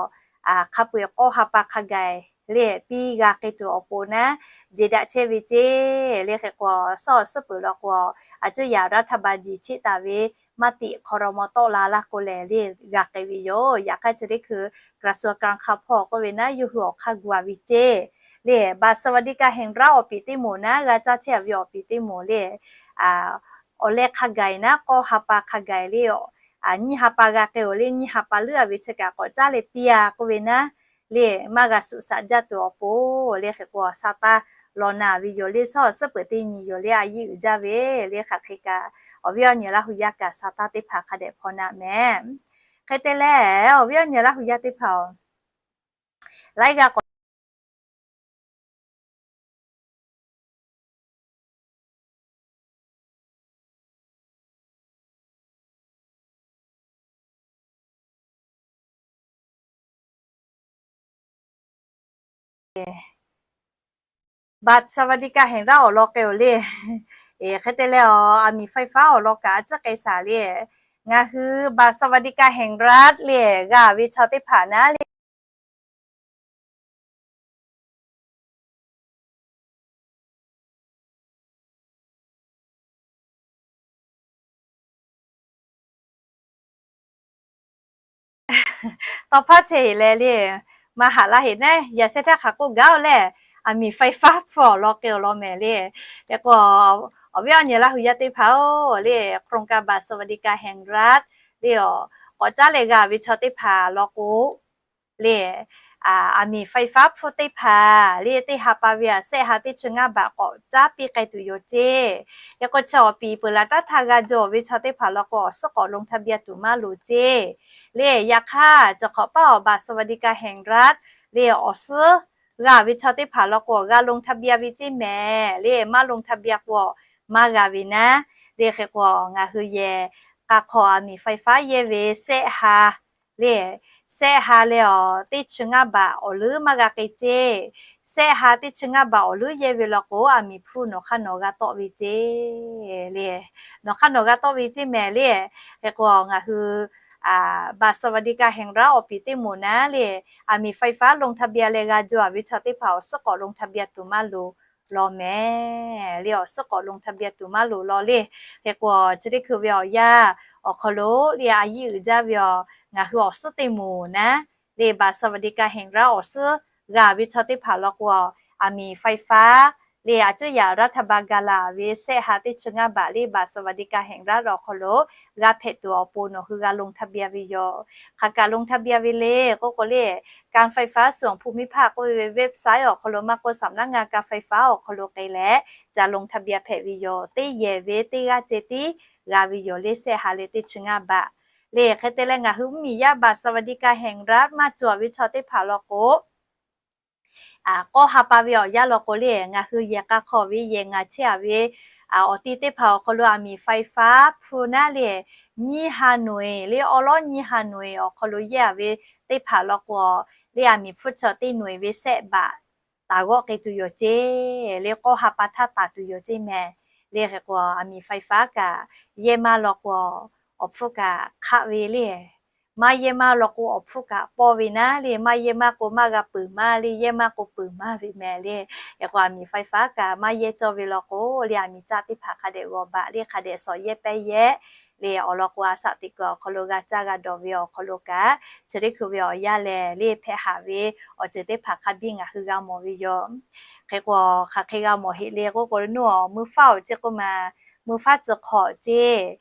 hk'a peu eˬ k'awˇ ha pa hk'a gaˬ le piˇ g'a k'ai tuˬ awˬ pon naˉ jeˬ daꞈ chehˇ ve ceˇ. Le hk'e k'o suhˉ awˬ suhˉ peuˬ law k'o, a cuˇ yaꞈ รัฐบาล jiˬ cheˆ taˍ ve maˇ tiꞈ ครม. tawˆ la laˇ k'o lehˬ le g'a k'ai ve yoˬ. Yaꞈ hk'aˇ chi teˇ hkui กระทรวงการคลัง hk'a hpawˇ k'oˆ ve naˉ yawˇ hui awˬ hk'aˇ gu a ve ceˇ. Le บัตรสวัสดิการแห่งรัฐ awˬ piˍ teˇ moˍ naˉ g'a caˇ chehˇ ve awˬ piˍ teˇ moˍ le awˬ leh hk'a gaˬ naˉ k'awˇ ha pa hk'a gaˬ le nyiˇ ha pa g'a k'ai oˬ le nyiˇ ha pa leuˉ a ve chi kaꞈ k'awꞈ caˉ leh piˇ a k'oˆ ve naˉ le maˇ g'a suꞈ shaꞈ jaˇ tuˬ awˬ pon le hk'e k'o sha taˇ law na ve yoˬ le. Suhˉ awˬ suhˉ peuˬ teˇ nyi yoˬ le a yiˇ uiˍ jaˇ ve le hk'aˬ hk'e kaꞈ awˬ viˉ awˬ nyi Laˇ hu yaˇ kaꞈ sha taˇ teˇ hpaˍ hk'a dehꞈ hpaw naˆ mehˍ. Hk'e te leh awˬ viˉ awˬ nyi Laˇ hu yaˇ teˇ hpaˍ-oˬ, laiˉ g'aˇ k'awꞈ Baht สวัสดิการแห่งรัฐ awˬ lawn k'ai-oˬ le. Hk'e te leh, aˬ miˍ ไฟฟ้า awˬ lawn kaꞈ a ciˉ k'ai shaˍ le. Ngaˬ hui บัตรสวัสดิการแห่งรัฐ le g'a ve chaw teˇ hpaˍ naˉ le Tawˇ hpaˇ chehˇ heˍ leh le, maˇ haꞈ laˇ heˍ naˉ, yaꞈ shehˇ htaˇ hk'aˬ k'oˆ gaˇ-oˬ lehˬ, aˬ miˍ ไฟฟ้า hpfuh awˬ lawn k'ai awˬ lawn mehˍ le. Hk'e k'o, Awˬ viˉ awˬ nyi Laˇ huˍ yaˇ teˇ hpaˍ-oˬ, le โครงการบัตรสวัสดิการแห่งรัฐ le awˬ k'awꞈ caˉ leh g'a ve chaw teˇ hpaˍ law k'o, le aˬ miˍ ไฟฟ้า hpu teˇ hpaˍ le teˇ ha pa ve aˬ sehˆ ha teˇ chi ngaˇ baꞈ k'awꞈ caˉ piˇ k'ai tuˬ yoˬ ceˇ. Hk'e k'o chi awˬ piˍ peuˬ laˬ taˇ htaˇ g'a jaw ve chaw teˇ hpaˍ law k'o awˬ suhˉ k'awꞈ ลงทะเบียน tuˬ maˇ loˍ ceˇ. Le yaꞈ hk'aˇ cawˬ hk'awꞈ paˉ awˬ บัตรสวัสดิการแห่งรัฐ le awˬ suhˉ g'a ve chaw teˇ hpaˍ law k'o awˬ g'a ลงทะเบียน ve ceˇ mehˍ. Le maˇ ลงทะเบียน k'o awˬ maˇ g'a ve naˉ. Le hk'e k'o ngaˬ hui yehˬ k'a hk'aw aˬ miˍ ไฟฟ้า yehˇ ve sehˆ ha le sehˆ ha leh awˬ teˇ chi ngaˇ baꞈ awˬ leuˉ maˇ g'a k'ai ceˇ. Sehˆ ha teˇ chi ngaˇ baꞈ awˬ leuˉ yehˇ ve law k'o aˬ miˍ hpu nawˬ hk'aˇ nawˬ g'a tawˆ ve ceˇ. Le nawˬ hk'aˇ nawˬ g'a tawˆ ve ceˇ mehˍ le. Hk'e k'o ngaˬ hui บัตรสวัสดิการแห่งรัฐ awˬ piˍ teˇ moˍ naˉ le aˬ miˍ ไฟฟ้า ลงทะเบียน leh g'a jaw ve chaw teˇ hpaˍ awˬ suhˉ k'awꞈ ลงทะเบียน tuˬ maˇ loˍ law mehˍ. Le awˬ suhˉ k'awꞈ ลงทะเบียน tuˬ maˇ loˍ law le. Hk'e k'o chi teˇ hkui ve awˬ yanˇ awˬ hk'aw lo le a yiˇ uiˍ jaˇ ve awˬ ngaˬ hui awˬ suhˉ teˇ moˍ naˉ le บัตรสวัสดิการแห่งรัฐ awˬ suhˉ g'a ve chaw teˇ hpaˍ law k'o aˬ miˍ ไฟฟ้า le a cuˇ yaꞈ รัฐบาล ga laˬ ve sehˆ ha teˇ chi ngaˇ baꞈ le บัตรสวัสดิการแห่งรัฐ awˬ hk'aw lo g'a hpehꞈ tuˬ awˬ pon nawˬ hui g'a ลงทะเบียน ve yoˬ. Hk'aˬ kaꞈ ลงทะเบียน ve le k'oˆ k'o le การไฟฟ้าส่วนภูมิภาค k'oˆ ve website awˬ hk'aw lo maˇ k'o สำนักงานการไฟฟ้า awˬ hk'aw lo k'ai leh ca ลงทะเบียน hpehꞈ ve yoˬ. Teˇ yehˬ ve teˇ g'aˇ ceh tiˉ g'a ve yoˬ le sehˆ ha leh teˇ chi ngaˇ baꞈ. Le hk'e te leh ngaˬ hui mvuhˇmiˬ yaˇ บัตรสวัสดิการแห่งรัฐ maˇ cawˬ ve chaw teˇ hpaˍ law k'o k'awˇ ha pa ve awˬ yanˇ law k'o le ngaˬ hui yehˬ k'a hk'aw ve yehˬ ngaˬ chehˇ a ve awˬ ti teˇ hpaˍ awˬ hk'aw lo aˬ miˍ ไฟฟ้า hpu naˉ le nyiˇ ha noeˍ le awˉ lawˉ nyiˇ ha noeˍ awˬ hk'aw lo yehˇ a ve teˇ hpaˍ law k'o le aˬ miˍ hpu chaw teˇ noeˍ ve sehˆ baꞈ taˍ g'awˆ k'ai tuˬ yoˬ ceˇ. Le k'awˇ ha pa htaˇ taˍ tuˬ yoˬ ceˇ mehˍ. Le hk'e k'o aˬ miˍ ไฟฟ้า kaꞈ yehˇ maˇ law k'o awˬ hpfuhˇ kaꞈ hk'aˆ ve le maˇ yehˇ maˇ law k'o awˬ hpfuhˇ kaꞈ pawˇ ve naˉ le maˇ yehˇ maˇ k'o maˇ g'a peuˬ maˇ le yehˇ maˇ k'o peuˬ maˇ ve mehˍ le. Hk'e k'o aˬ miˍ ไฟฟ้า kaꞈ maˇ yehˇ cawˇ ve law k'o le aˬ miˍ caˆ teˇ hpaˍ hk'a dehꞈ g'awˬ baꞈ le hk'a dehꞈ shawˍ yehˇ pehˇ yehˇ le awˬ lawn k'o a shaꞈ teꞈ kuiˬ awˬ hk'aw lo g'a caˇ g'a dawˬ ve awˬ hk'aw lo kaꞈ chi teˇ hkui ve awˬ yanˇ lehˬ le hpehꞈ haꞈ ve awˬ ceuˬ teˇ hpaˍ hk'a biˇ ngaˬ hui g'a mawˬ ve yoˬ. Hk'e k'o hk'aˬ hk'e g'a mawˬ heˆ le k'oˆ k'o le nuˇ awˬ mui faˉ awˬ ceˇ k'oˆ ma, mui faˉ tcuh hk'awꞈ ceˇ,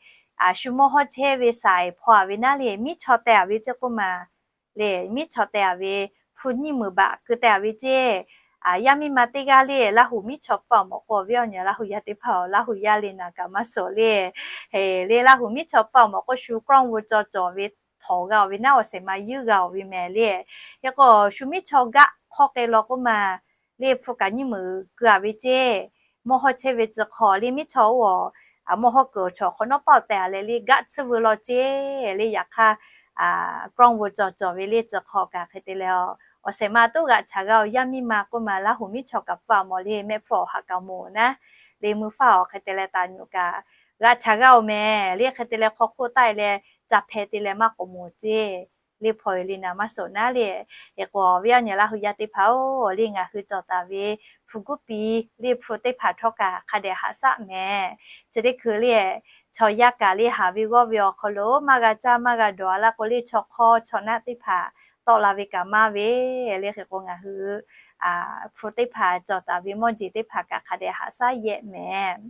shu mawˇ hawˉ chehˇ ve saiˍ hpaw a ve naˉ le miˉ chaw teh a ve ceˇ k'oˆ ma le miˉ chaw teh a ve hpu nyiˇ meunˍ baꞈ keu teh a ve ceˇ. Yaˇ miˇ ma teˇ g'aˇ le Laˇ huˍ miˉ chaw pfuhˇ a mawˬ k'o awˬ viˉ awˬ nyi Laˇ huˍ yaˇ teˇ hpaˍ Laˇ huˍ yaˇ le naˍ kaꞈ maˇ suhˍ le. Le Laˇ huˍ miˉ chaw pfuhˇ a mawˬ k'o shu กล้องวงจร cawˬ ve htawnˍ g'a oˬ ve naˉ awˬ shehˍ ma yuˇ g'a oˬ ve mehˍ le. Hk'e k'o shu miˉ chaw gaˆ hk'awˇ k'ai law k'oˆ ma le hpu kaꞈ nyiˇ meunˍ keu a ve ceˇ. Mawˇ hawˉ chehˇ ve tcuh hk'awꞈ le miˉ chaw oˇ a mawˇ hawˉ kuiˬ awˬ chaw hk'awꞈ nawˉ paˆ teh a leh le gaˆ tsuhˇ veu law ceˇ le yaꞈ hk'aˇ กล้องวงจร cawˬ ve le tcuh hk'awꞈ kaꞈ hk'e te leh awˬ shehˍ ma toˉ g'aꞈ chaˍ g'a oˬ yaˇ miˇ ma k'oˆ ma Laˇ huˍ miˉ chaw kaꞈ pfuhˇ a mawˬ le mehˆ hpfuhˇ awˬ ha kaꞈ moˍ naˉ le mui faˉ awˬ hk'e te leh taˍ nyuꞈ kaꞈ g'aꞈ chaˍ g'a oˬ mehˍ le hk'e te leh hk'aw hk'oˆ taˆ e leh ca hpeh te leh maˇ k'awꞈ moˍ ceˇ. Le hpaw e le naˍ maˇ suhˍ naˉ le. Hk'e k'o awˬ viˉ awˬ nyi Laˇ huˍ yaˇ teˇ hpaˍ oˬ le ngaˬ hui cawˬ taˍ ve hpu guˇ piˇ le hpu teˇ hpaˍ htawˇ kaꞈ hk'a dehꞈ haꞈ shaˆ mehˍ. Chi teˇ hkui le chaw yaˇ kaꞈ le haˍ ve g'awˇ ve awˬ hk'aw lo maˇ g'a caˇ maˇ g'a dawˬ a laˇ k'o le chaw hk'awˇ chaw naˆ teˇ hpaˍ tawˆ la ve kaꞈ maˇ ve le. Hk'e k'o ngaˬ hui hpu teˇ hpaˍ cawˬ taˍ ve mawˇ jeˬ teˇ hpaˍ kaꞈ hk'a dehꞈ haꞈ shaˆ yehˆ mehˍ.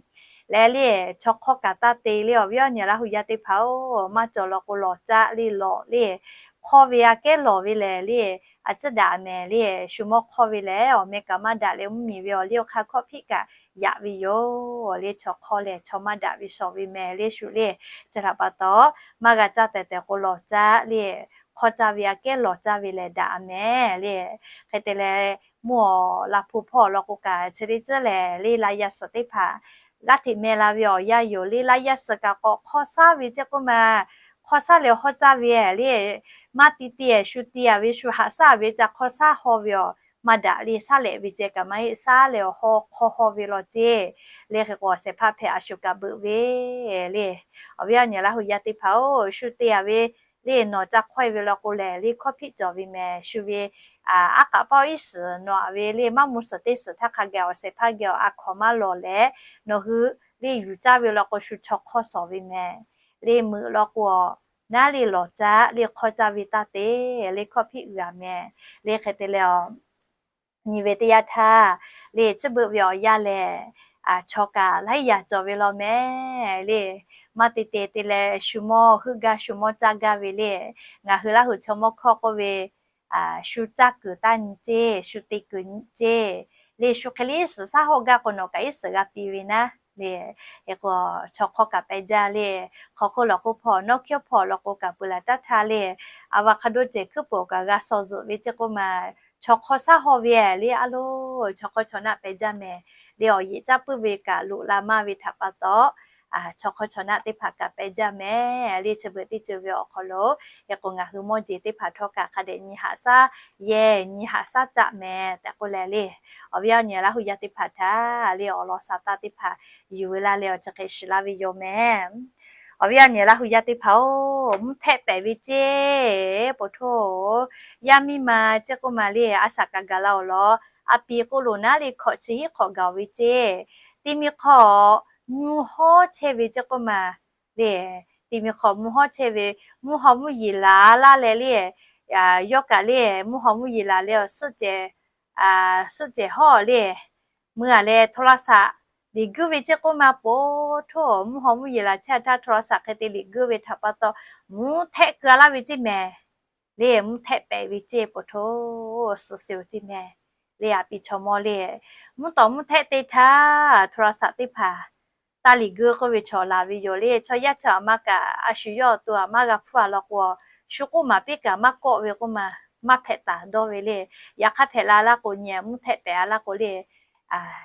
Leh le chaw hk'awˇ kaꞈ taˇ te le awˬ viˉ awˬ nyi Laˇ huˍ yaˇ teˇ hpaˍ oˬ maˇ cawˬ law k'o lawˬ caˆ le lawˬ le hk'awˇ ve aꞈ kehˉ lawˬ ve lehˬ le a ciˉ daꞈ mehˍ le shu mawˇ hk'awˇ ve lehˬ awˬ meh kaꞈ maˇ daꞈ leh mvuhˇmiˬ ve awˬ liˇ awˬ hk'aˇ hkawˇ hpiˆ kaꞈ yaꞈ ve yoˬ le chaw hk'awˇ lehˬ chaw maˇ daꞈ ve shawˍ ve mehˍ le shu le. Chi htaꞈ pa taw maˇ g'a caˇ tehˬ tehˬ k'o lawˬ caˆ le hk'awˇ caˇ ve aꞈ kehˉ lawˬ caˇ ve lehˬ daꞈ mehˍ le. Hk'e te leh mvuhˇ awˬ la hpu hpawˇ awˬ lawn k'o kaꞈ chi teˇ ceuˬ lehˬ le la yaˇ suhˍ teˇ hpaˍ g'aˇ hteꞈ meh la ve awˬ yanˇ yoˬ le la yaˇ suhˍ kaꞈ k'awꞈ hk'awˇ shaˉ ve ceˇ k'oˆ ma hk'awˇ shaˉ leh hawˇ caˇ ve le maˇ ti ti shu ti a ve shu haꞈ shaˉ ve ca hk'awˇ shaˉ haw ve awˬ maˇ daꞈ le shaˉ lehꞈ ve ceh kaꞈ maˇ heˆ shaˉ leh awˬ haw hk'aw haw ve law ceˇ. Le hk'e k'o awˬ shehˍ hpaˇ hpehꞈ a shu kaꞈ beuꞈ ve le. Awˬ viˉ awˬ nyi Laˇ huˍ yaˇ teˇ hpaˍ oˬ shu te a ve le nawˬ ca hk'awˇ e ve law k'o lehˬ le hkawˇ hpiˆ cawˬ ve mehˍ shu ve aˉ k'aꞈ paˇ iˉ suhˍ nawˬ a ve le maˇ mvuh suhˍ teˇ suhˍ htaˇ hk'a gaˬ awˬ shehˍ hpaˇ geh awˬ a hkawnˍ maˇ lawˬ leh nawˬ hui le yuˬ caˇ ve law k'o shu chaw hk'awˇ shawˍ ve mehˍ. Le meuꞈ law k'o a naˉ le lawˬ caˇ le hk'awˇ caˇ ve taˇ te le hkawˇ hpiˆ uiˍ a mehˍ. Le hk'e te leh a nyi ve teˇ yanˇ htaˇ le chi beuꞈ ve awˬ yanˇ lehˬ chaw kaꞈ laiˉ yaˇ cawˬ ve law mehˍ le. Maˇ te te te leh shu mawˇ heuˆ gaˇ shu mawˇ caˇ gaˇ ve le. Ngaˬ hui Laˇ huˍ chaw mawˇ hkawˇ k'oˆ ve, shu caˇ kuiˬ taˇ nyi ceˇ, shu te kuiˬ nyi ceˇ le. Shu hk'e le iˉ suhˍ shaˉ hawˇ gaˇ k'o nawˬ kaꞈ iˉ suhˍ g'a ti ve naˉ le. Hk'e k'o chaw hk'awˇ kaꞈ peh jaˇ le. Hk'aw hk'oˆ lawˬ k'oˆ hpawˇ nawˉ hkiaˇ hpawˇ lawˬ k'o kaꞈ peuˬ laˬ taˇ htaˇ le. Avocado cehˬ hkuiˉ peuˬ kaꞈ g'a shaw zuhꞈ ve ceˇ k'oˆ ma, chaw hk'awˇ shaˉ hawˇ ve le. A loˬ, chaw hk'awˇ chaw naˆ peh jaˇ mehˍ le. Awˬ yeꞈ caˇ puiˉ ve kaꞈ loꞈ la maˇ ve htaꞈ pa taw, chaw hk'awˇ chaw naˆ teˇ hpaˍ kaꞈ peh jaˇ mehˍ le. Chi beuꞈ teˇ ceuˬ ve awˬ hk'aw lo, hk'e k'o ngaˬ hui mawˇ jeˬ teˇ hpaˍ htawˇ kaꞈ hk'a dehꞈ nyi haꞈ shaˉ yehˬ, nyi haꞈ shaˉ caˆ mehˍ tehꞈ k'oˆ leh le. Awˬ viˉ awˬ nyi Laˇ huˍ yaˇ teˇ hpaˍ htaꞈ le awˬ lawn sa taˇ teˇ hpaˍ yuˬ ve laˇ leh awˬ chi hk'e shiˍ laˇ ve yoˬ mehˍ. Awˬ viˉ awˬ nyi Laˇ huˍ yaˇ teˇ hpaˍ-oˬ, mvuhˇ htehˆ pehˍ ve ceˇ, po htoˇ, yaˇ miˇ ma ceˇ k'oˆ ma le, a shaꞈ kaꞈ gaˬ la awˬ lawn, a pi k'oˆ lo naˉ le hkawꞈ chi hiˉ hk'awꞈ gaˬ ve ceˇ. Teˇ miˇ hk'awꞈ mvuhˇ hawˉ chehˇ ve ceˇ k'oˆ ma le. Teˇ miˇ hk'awꞈ mvuhˇ hawˉ chehˇ ve, mvuhˇ haw mvuhˇ yeˬ laˬ laˇ leh le, yawˇ kaꞈ le mvuhˇ haw mvuhˇ yeˬ laˬ leh awˬ suhˆ cehˬ, suhˆ cehˬ hawˉ le, mui a leh โทรศัพท์ liꞈ guiˇ ve ceˇ k'oˆ ma, po htoˇ, mvuhˇ haw mvuhˇ yeˬ laˬ chehˇ htaˇ โทรศัพท์ hk'e te liꞈ guiˇ ve htaꞈ pa taw, mvuhˇ htehˆ keu a laˇ ve ceˇ mehˍ le. Mvuhˇ htehˆ pehˍ ve ceˇ, po htoˇ, suhˍ seˍ ceˇ mehˍ le. A pi chaw mawˇ le, mvuhˇ tawˍ mvuhˇ htehˆ te htaˇ โทรศัพท์ teˇ hpaˍ taˇ liꞈ guiˇ k'oˆ ve chaw laˬ ve yoˬ le. Chaw yaˇ chi a ma kaꞈ a shu yawˇ awˬ to a maˇ g'a hpfuhˇ a law k'o, shu k'oˆ maˍ piˇ kaꞈ maˇ kawˆ ve k'oˆ ma, maˇ hpehꞈ taˍ dawˇ ve le. Yaꞈ hk'aˇ hpehꞈ la laˇ k'o nyi mvuhˇ htehˆ pehˍ a laˇ k'o le,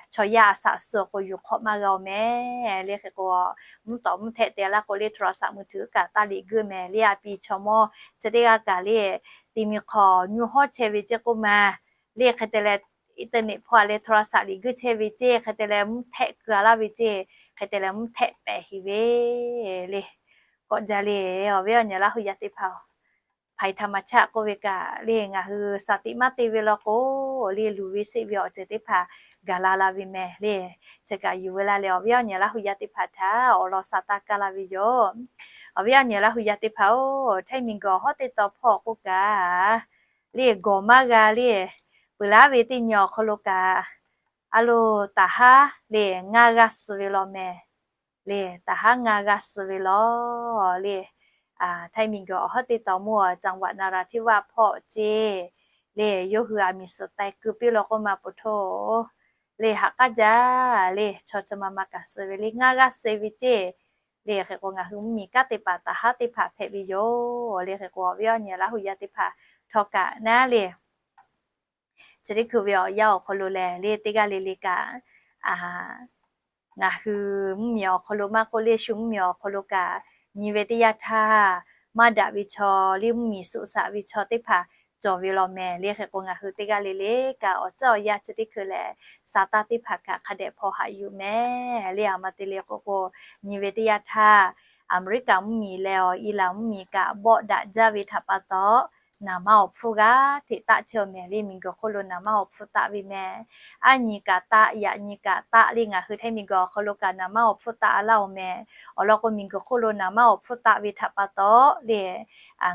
chaw yaˇ a shaꞈ suh k'o yuˬ hk'awꞈ maˇ g'a oˬ mehˍ le. Hk'e k'o mvuhˇ tawˍ mvuhˇ htehˆ te laˇ k'o le โทรศัพท์ มือถือ kaꞈ taˇ liꞈ guiˇ mehˍ le. A pi chaw mawˇ chi teˇ g'aˇ kaꞈ le, teˇ miˇ hk'awꞈ nvuhˇ hawˉ chehˇ ve ceˇ k'oˆ ma le, hk'e te leh internet hpawˇ a leh โทรศัพท์ liꞈ guiˇ chehˇ ve ceˇ, hk'e te leh mvuhˇ htehˆ keu a laˇ ve ceˇ, hk'e te leh mvuhˇ htehˆ pehˍ heˍ ve le. K'awꞈ jaˇ le, awˬ viˉ awˬ nyi Laˇ huˍ yaˇ teˇ hpaˍ-oˬ, ภัยธรรมชาติ k'oˆ ve kaꞈ le ngaˬ hui shaˍ tiꞈ maˇ te ve law k'o le, luˬ ve seˆ ve awˬ ceuˬ teˇ hpaˍ gaˬ la la ve mehˍ le. Chi kaꞈ yuˬ ve laˇ leh awˬ viˉ awˬ nyi Laˇ huˍ yaˇ teˇ hpaˍ htaꞈ awˬ lawn sa taˇ kaˇ laˇ ve yoˬ. Awˬ viˉ awˬ nyi Laˇ huˍ yaˇ teˇ hpaˍ-oˬ, htaiˇ miˬ guiˬ awˬ hawˉ teˇ taw hpawˇ k'oˆ kaꞈ le, gawˬ maˇ g'a le, peuˬ laˉ ve teˇ nyi awˬ hk'aw lo kaꞈ a loˬ, taˍ haˉ le ngaˇ g'aˇ suh ve law mehˍ le. Taˍ haˉ ngaˇ g'aˇ suh ve law le. Htaiˇ miˬ guiˬ awˬ hawˉ teˇ taw mawˇ จังหวัดนราธิวาส hpawˇ ceˇ le, yawˇ hui a miˬ suhˍ taiˍ keu piˇ law k'oˆ ma, po htoˇ, le haꞈ k'aˉ jaˇ le, chaw chi ma ma kaꞈ suh ve le, ngaˇ g'aˇ suh ve ceˇ le. Hk'e k'o ngaˬ hui mvuhˇ miˬ kanˉ teˇ hpaˍ taˍ haˉ teˇ hpaˍ hpehꞈ ve yoˬ le. Hk'e k'o awˬ viˉ awˬ nyi Laˇ huˍ yaˇ teˇ hpaˍ htawˇ kaꞈ naˉ le, chi teˇ hkui ve awˬ yanˇ awˬ hk'aw lo lehˬ le, teˇ g'aˇ le le kaꞈ ngaˬ hui mvuhˇ miˬ awˬ hk'aw lo maˇ k'oˆ le, shu mvuhˇ miˬ awˬ hk'aw lo kaꞈ nyi ve teˇ yanˇ htaˇ, maˇ daꞈ ve chaw le, mvuhˇ miˬ suhˍ shaꞈ ve chaw teˇ hpaˍ cawˬ ve law mehˍ le. Hk'e k'o ngaˬ hui teˇ g'aˇ le le kaꞈ awˬ tcuhˉ awˬ yanˇ chi teˇ hkui lehˬ, sa taˇ teˇ hpaˍ kaꞈ hk'a dehꞈ hpaw haꞈ yuˬ mehˍ le. A ma te le k'oˆ k'o, nyi ve teˇ yanˇ htaˇ, Aˍmeˍriˆkaꞈ mvuhˇ miˬ leh awˬ Iˉlaˍn mvuhˇ miˬ kaꞈ bawˆ daꞈ jaˇ ve htaꞈ pa taw, naˍ manˇ awˬ hpfuhˇ g'aˇ hteꞈ taˆ chehˇ awˬ mehˍ le. Miˬ guiˬ hk'oˆ lo naˍ manˇ awˬ hpfuhˇ taˆ ve mehˍ. Aˉ nyi kaꞈ taˆ, yaꞈ nyi kaꞈ taˆ le. Ngaˬ hui htaiˇ miˬ guiˬ awˬ hk'aw lo kaꞈ naˍ manˇ awˬ hpfuhˇ taˆ a laˇ awˬ mehˍ. Awˬ lawn k'o miˬ guiˬ hk'oˆ lo naˍ manˇ awˬ hpfuhˇ taˆ ve htaꞈ pa taw le,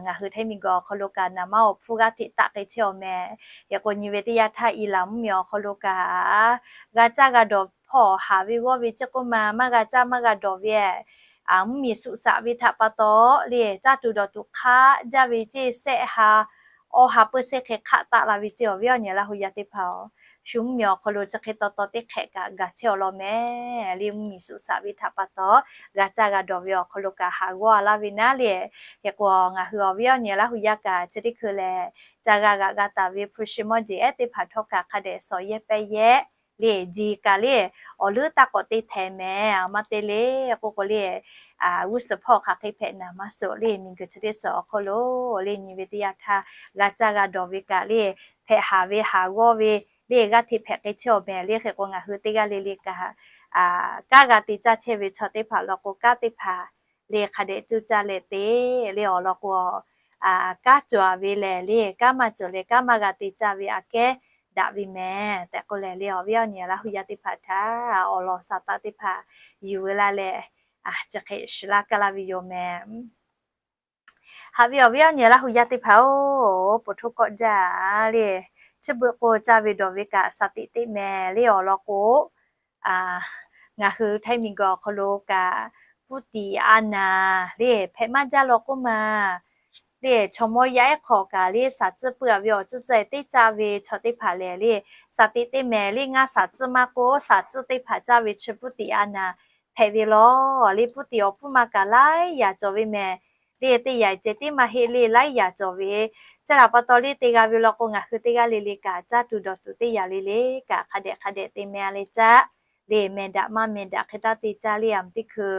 ngaˬ hui htaiˇ miˬ guiˬ awˬ hk'aw lo kaꞈ naˍ manˇ awˬ hpfuhˇ g'aˇ hteꞈ taˆ k'ai chehˇ awˬ mehˍ. Hk'e k'o nyi ve teˇ yanˇ htaˇ Iˉlaˍn mvuhˇ miˬ awˬ hk'aw lo kaꞈ g'a caˇ g'a dawˬ hpawˇ haˍ ve g'awˇ ve ceˇ k'oˆ ma, maˇ g'a caˇ maˇ g'a dawˬ ve, mvuhˇ miˬ suhˍ shaꞈ ve htaꞈ pa taw le, caˇ tuˬ dawˬ tuˬ hk'aˆ jaˇ ve ceˇ, sehˆ ha awˇ ha peuˇ sehˆ hk'e hk'aˆ taˆ la ve ceˇ. Awˬ viˉ awˬ nyi Laˇ huˍ yaˇ teˇ hpaˍ-oˬ, shu mvuhˇ miˬ awˬ hk'aw lo chi hk'e taw taw teˇ hk'ehꞈ kaꞈ gaˬ chehˇ awˬ lawn mehˍ le. Mvuhˇ miˬ suhˍ shaꞈ ve htaꞈ pa taw g'a caˇ g'a dawˬ ve awˬ hk'aw lo kaꞈ haˍ g'awˇ a laˇ ve naˉ le. Hk'e k'o ngaˬ hui awˬ viˉ awˬ nyi Laˇ huˍ yaˇ kaꞈ chi teˇ hkui lehˬ, ca g'a g'aꞈ g'a taˍ ve hpu shi mawˇ jeˬ ehˉ teˇ hpaˍ htawˇ kaꞈ hk'a dehꞈ shawˍ yehˇ pehˇ yehˇ le. Jeˬ kaꞈ le awˬ leuˉ taˇ k'awꞈ te htehꞈ mehˍ. A ma te le k'oˆ k'o le, g'uˇ suhˍ hpawˇ hk'aˬ hk'e hpehꞈ naˍ maˇ suhˍ le. Miˬ guiˬ chi teˇ suhˍ awˬ hk'oˆ lo le nyi ve teˇ yanˇ htaˇ g'a caˇ g'a dawˬ ve kaꞈ le, hpehꞈ haˍ ve haˍ g'awˇ ve le g'aˇ hteꞈ hpehꞈ k'ai chehˇ awˬ mehˍ le. Hk'e k'o ngaˬ hui teˇ g'aˇ le le kaꞈ, kanˉ g'a te caˇ chehˇ ve chaw teˇ hpaˍ law k'o kanˉ teˇ hpaˍ le hk'a dehꞈ cuˇ caˇ leh te le. Awˬ lawn k'o, kanˉ cawˬ ve lehˬ le, kanˉ maˇ cawˬ leh kanˉ maˇ g'a te caˇ ve aꞈ kehˉ daꞈ ve mehˍ tehꞈ k'oˆ leh le, awˬ viˉ awˬ nyi Laˇ huˍ yaˇ teˇ hpaˍ htaꞈ awˬ lawn sa taˇ teˇ hpaˍ yuˬ ve laˇ leh, chi hk'e shiˍ laˇ kaˇ laˇ ve yoˬ mehˍ. Haꞈ ve awˬ viˉ awˬ nyi Laˇ huˍ yaˇ teˇ hpaˍ-oˬ, po htoˇ kawˆ jaˇ le. Chi beuꞈ k'o caˇ ve dawˬ ve kaꞈ shaˍ tiꞈ teˇ mehˍ le. Awˬ lawn k'o, Ngaˬ hui Htaiˇ miˬguiˬ awˬ hk'aw lo kaꞈ, ผู้ติดอาหาร le hpehꞈ maˇ jaˇ law k'oˆ ma. Le chaw mawˇ yaˇ ehˉ hk'aw kaꞈ le shaˍ tcuhˇ puiˉ a ve awˬ tcuhˇ tcuhˇ teˇ caˇ ve chaw teˇ hpaˍ lehˬ le, shaˍ tiꞈ teˇ mehˍ le ngaˇ shaˍ tcuhˇ maˇ k'oˆ, shaˍ tcuhˇ teˇ hpaˍ caˇ ve chi ผู้ติดอาหาร hpehꞈ ve law. Le ผู้ติด awˬ hpfuhˇ ma kaꞈ laiˉ yaꞈ cawˬ ve mehˍ. Le teˇ yaꞈ ceh tiˉ maˇ heˆ le laiˉ yaꞈ cawˬ ve. Chi htaꞈ pa taw le te g'a ve law k'o, ngaˬ hui teˇ g'aˇ le le kaꞈ caˇ tuˬ dawˬ tuˬ teˇ yaꞈ le le kaꞈ hk'a dehꞈ hk'a dehꞈ te meh a le caˇ. Le meh daꞈ maˇ meh daꞈ hk'e taˇ te caˇ le. Aˬ miˍ teˇ hkui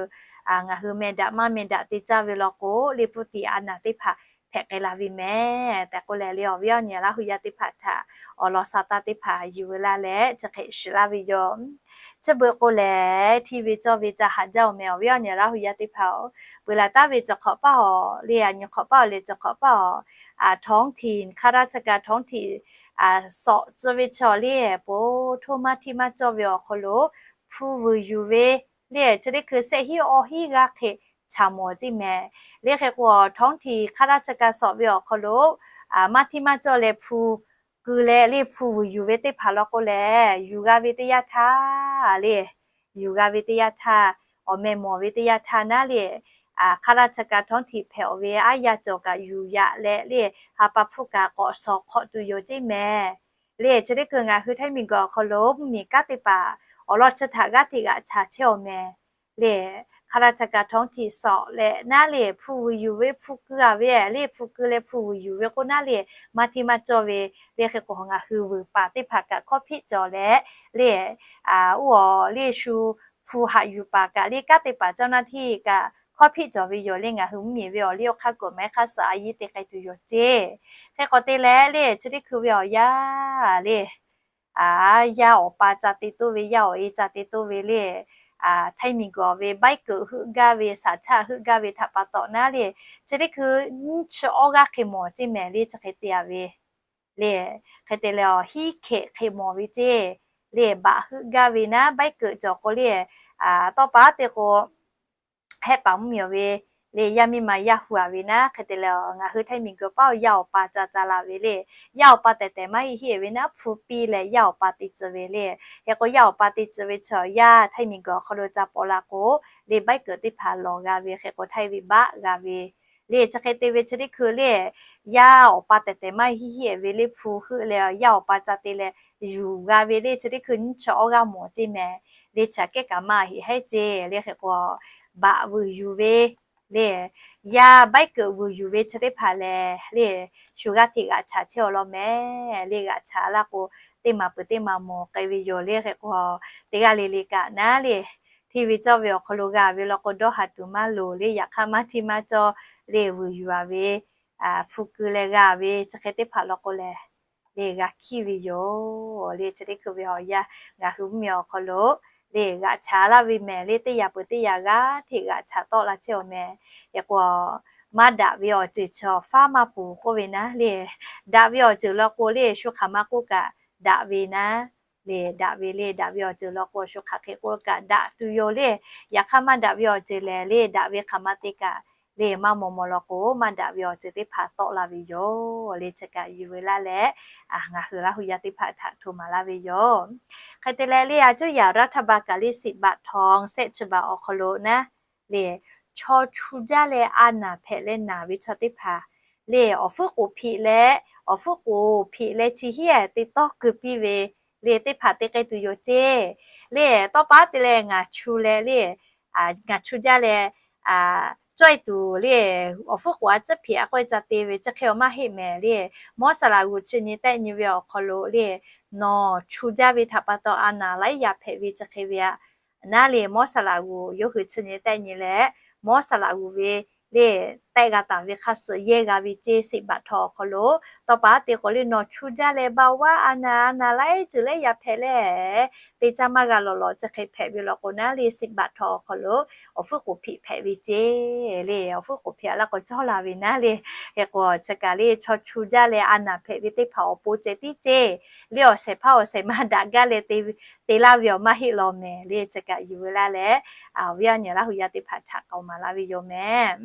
ngaˬ hui meh daꞈ maˇ meh daꞈ te caˇ ve law k'o, le ผู้ติดอาหาร teˇ hpaˍ hpehꞈ k'ai la ve mehˍ tehꞈ k'oˆ leh le, awˬ viˉ awˬ nyi Laˇ hu yaˇ teˇ hpaˍ htaꞈ awˬ lawn sha taˇ teˇ hpaˍ yuˬ ve laˇ leh chi hk'e shiˍ laˇ ve yoˬ. Chi beuꞈ k'o lehˬ, hteˇ ve cawˇ ve ca haꞈ jaˇ-oˬ meh, awˬ viˉ awˬ nyi Laˇ hu yaˇ teˇ hpaˍ-oˬ, peuˬ laˬ taˍ ve cawˬ hk'awꞈ paˇ-oˬ le, aˬ nyi hk'awꞈ paˇ-oˬ le cawˬ hk'awꞈ paˇ-oˬ, ท้องถิ่น ข้าราชการท้องถิ่น sawꞈ tcuh ve chaw le, po htoˇ maˇ hteˇ maˇ cawˇ ve awˬ hk'aw lo hpu vuiˬ yuˬ ve le, chi teˇ hkui shehˆ hinˉ awˇ hinˉ g'aˇ hk'e chaꞈ mawˬ ceˇ mehˍ. Le hk'e k'o, ท้องถิ่น ข้าราชการ sawꞈ ve awˬ hk'aw lo maˇ hteˇ maˇ cawˇ leh hpu keu leh le hpu vuiˬ yuˬ ve teˇ hpaˍ law k'o lehˬ, yuˬ g'a ve teˇ yanˇ htaˇ le, yuˬ g'a ve teˇ yanˇ htaˇ, awˬ meh mawˬ ve teˇ yanˇ htaˇ naˉ le, ข้าราชการท้องถิ่น hpehꞈ-oˬ ve aˉ yaˇ cawˬ kaꞈ yuˬ yaꞈ leh le, ha pa hpfuhˇ kaꞈ k'awꞈ shawˍ hk'awꞈ tuˬ yoˬ ceˇ mehˍ. Le chi teˇ hkui ngaˬ hui Htaiˇ miˬguiˬ awˬ hk'aw lo mvuhˇmiˬ kanˉ teˇ hpaˍ awˬ lawn chi htaꞈ g'aˇ hteꞈ g'aꞈ chaˍ chehˇ-oˬ mehˍ. Le ข้าราชการท้องถิ่น sawꞈ leh naˉ le hpu vuiˬ yuˬ ve hpu keu a ve le hpu keu leh hpu vuiˬ yuˬ ve k'oˆ naˉ le, maˇ hteˇ maˇ cawˇ ve le hk'e k'o, ngaˬ hui vuiˬ paˍ teˇ hpaˍ kaꞈ hkawˇ hpiˆ cawˬ leh le, oˇ awˬ le shu hpu haꞈ yuˬ paˍ kaꞈ le kanˉ te paˍ เจ้าหน้าที่ kaꞈ hkawˇ hpiˆ cawˬ ve yoˬ le. Ngaˬ hui mvuhˇmiˬ ve awˬ liˇ awˬ hk'aˇ kuiˬ maˇ heˆ hk'aˇ suh a yiˇ te k'ai tuˬ yoˬ ceˇ. Hk'e k'o te leh le chi teˇ hkui ve awˬ yanˇ le, yaˇ awˬ pa ca te toˇ ve, yaˇ awˬ e ca te toˇ ve le, Htaiˇ miˬguiˬ ve ใบเกิด heuˆ gaˇ ve, สัญชาติ heuˆ gaˇ ve htaꞈ pa taw naˉ le, chi teˇ hkui nyiˇ chi awˇ g'aˇ hk'e mawˬ ceˇ mehˍ le chi hk'e te a ve le. Hk'e te leh awˬ hiˉ hkehꞈ hk'e mawˬ ve ceˇ le, บัตร heuˆ gaˇ ve naˉ ใบเกิด cawˬ k'o le, tawˇ pa te k'o, hehˆ paˍ mvuhˇmiˬ ve le yaˇ miˇ ma yaˇ hu a ve naˉ hk'e te leh, ngaˬ hui Htaiˇ miˬguiˬ paˇ-oˬ, yaˇ awˬ pa ca ca la ve le. Yaˇ awˬ pa tehˬ tehˬ maˇ heˆ heˆ ve naˉ hpu piˇ leh yaˇ awˬ pa te tcuh ve le. Hk'e k'o yaˇ awˬ pa te tcuh ve chaw yaˇ Htaiˇ miˬguiˬ awˬ hk'aw lo ca paw la k'o le, ใบเกิด teˇ hpaˍ lawˬ g'a ve hk'e k'o Htaiˇ ve บัตร g'a ve le. Chi hk'e te ve chi teˇ hkui le, yaˇ awˬ pa tehˬ tehˬ maˇ heˆ heˆ ve le hpu heuˆ leh yaˇ awˬ pa ca te leh yuˬ g'a ve le chi teˇ hkui nyiˇ chi awˇ g'aˇ mawˬ ceˇ mehˍ. Le chaꞈ kehˉ kaꞈ maˇ heˆ heˆ ceˇ le hk'e k'o, บัตร vuiˬ yuˬ ve le, yaˇ ใบเกิด vuiˬ yuˬ ve chi teˇ hpaˍ lehˬ le, shu g'aˇ hteꞈ g'aꞈ chaˍ chehˇ-oˬ law mehˍ. Le g'aꞈ chaˍ laˇ k'o, teˇ maˬ peuˬ teˇ maˬ mawˬ k'ai ve yoˬ le hk'e k'o, teˇ g'aˇ le le kaꞈ naˉ le, hteˇ ve cawˇ ve awˬ hk'aw lo g'a ve law k'o dawˇ haˍ tuˬ maˇ loˍ le, yaꞈ hk'aˇ maˇ hteˇ maˇ cawˇ le vuiˬ yuˬ a ve, hpu keu leh g'a ve chi hk'e teˇ hpaˍ law k'o lehˬ, le g'a hkiˇ ve yoˬ le. Chi teˇ hkui ve awˬ yanˇ ngaˬ hui mvuhˇmiˬ awˬ hk'aw lo le g'aꞈ chaˍ laˇ ve mehˍ le, teˇ yaꞈ peuˬ teˇ yaꞈ g'aˇ hteꞈ g'aꞈ chaˍ tawˆ la chehˇ-oˬ mehˍ. Hk'e k'o, maˇ daꞈ ve awˬ ceuˬ chi awˬ faˉ maˇ puˍ k'oˆ ve naˉ le, daꞈ ve awˬ ceuˬ law k'o le shu hk'aˬ ma k'oˆ kaꞈ daꞈ ve naˉ le, daꞈ ve le, daꞈ ve awˬ ceuˬ law k'o shu hk'aˬ hk'e k'oˆ kaꞈ daꞈ tuˬ yoˬ le. Yaꞈ hk'aˇ maˇ daꞈ ve awˬ ceuˬ lehˬ le, daꞈ ve hk'aˬ ma te kaꞈ le maˇ maw maw law k'o, maˇ daꞈ ve awˬ ceuˬ teˇ hpaˍ tawˆ la ve yoˬ le. Chi kaꞈ yuˬ ve laˇ leh, ngaˬ hui Laˇ hu yaˇ teˇ hpaˍ htaꞈ hto maˍ laˇ ve yoˬ. Hk'e te leh le, a cuˇ yaꞈ รัฐบาล kaꞈ le สิบ บาททอง shehˆ chi baˬ awˬ hk'aw lo naˉ le, chaw chu jaˇ leh a naˍ hpehꞈ leh naˍ ve chaw teˇ hpaˍ le, awˬ fuˉ k'oˍ hpiꞈ leh, awˬ fuˉ k'oˍ hpiꞈ leh chi hiˉ te tawˇ keu piˇ ve le teˇ hpaˍ te k'ai tuˬ yoˬ ceˇ. Le tawˇ pa te leh ngaˬ chu leh le, ngaˬ chu jaˇ leh cawˇ e tuˬ le, awˬ fuˉ k'oˍ a ciˉ hpiꞈ a k'oˆ e ca te ve chi hk'e awˬ maˇ heˆ mehˍ le. Mawˇ saˍ laꞈ g'uˬ chi nyi tehˆ nyi ve awˬ hk'aw lo le, nawˬ chu jaˇ ve htaꞈ pa taw a naˍ laiˉ yaꞈ hpehꞈ ve chi hk'e ve aꞈ. Naˉ le mawˇ saˍ laꞈ g'uˬ yawˇ hui chi nyi tehˆ nyi leh, mawˇ saˍ laꞈ g'uˬ ve le tehˆ g'a taˍ ve hk'a suhˍ yehˇ g'a ve ceˇ. สิบ บาททอง awˬ hk'aw lo tawˇ pa te k'o le nawˬ chu jaˇ leh ba vaˇ a naˍ a naˍ laiˉ ceuˬ laiˉ yaꞈ hpehꞈ leh, te caˇ maˇ g'a lawˬ lawˬ chi hk'e hpehꞈ ve law k'o naˉ le สิบ บาททอง awˬ hk'aw lo awˬ fuˉ k'oˍ hpiꞈ hpehꞈ ve ceˇ le. Awˬ fuˉ k'oˍ hpiꞈ a laˇ k'o cawˇ la ve naˉ le. Hk'e k'o chi kaꞈ le chaw chu jaˇ leh a naˍ hpehꞈ ve teˇ hpaˍ awˬ pon ceh tiˉ ceˇ le. Awˬ shehˍ hpaˇ awˬ shehˍ ma daꞈ gaˇ leh te laˇ ve awˬ maˇ heˆ law mehˍ le. Chi kaꞈ yuˬ ve laˇ leh, awˬ viˉ awˬ nyi Laˇ hu yaˇ teˇ hpaˍ htaꞈ k'awꞈ maˍ laˇ ve yoˬ mehˍ.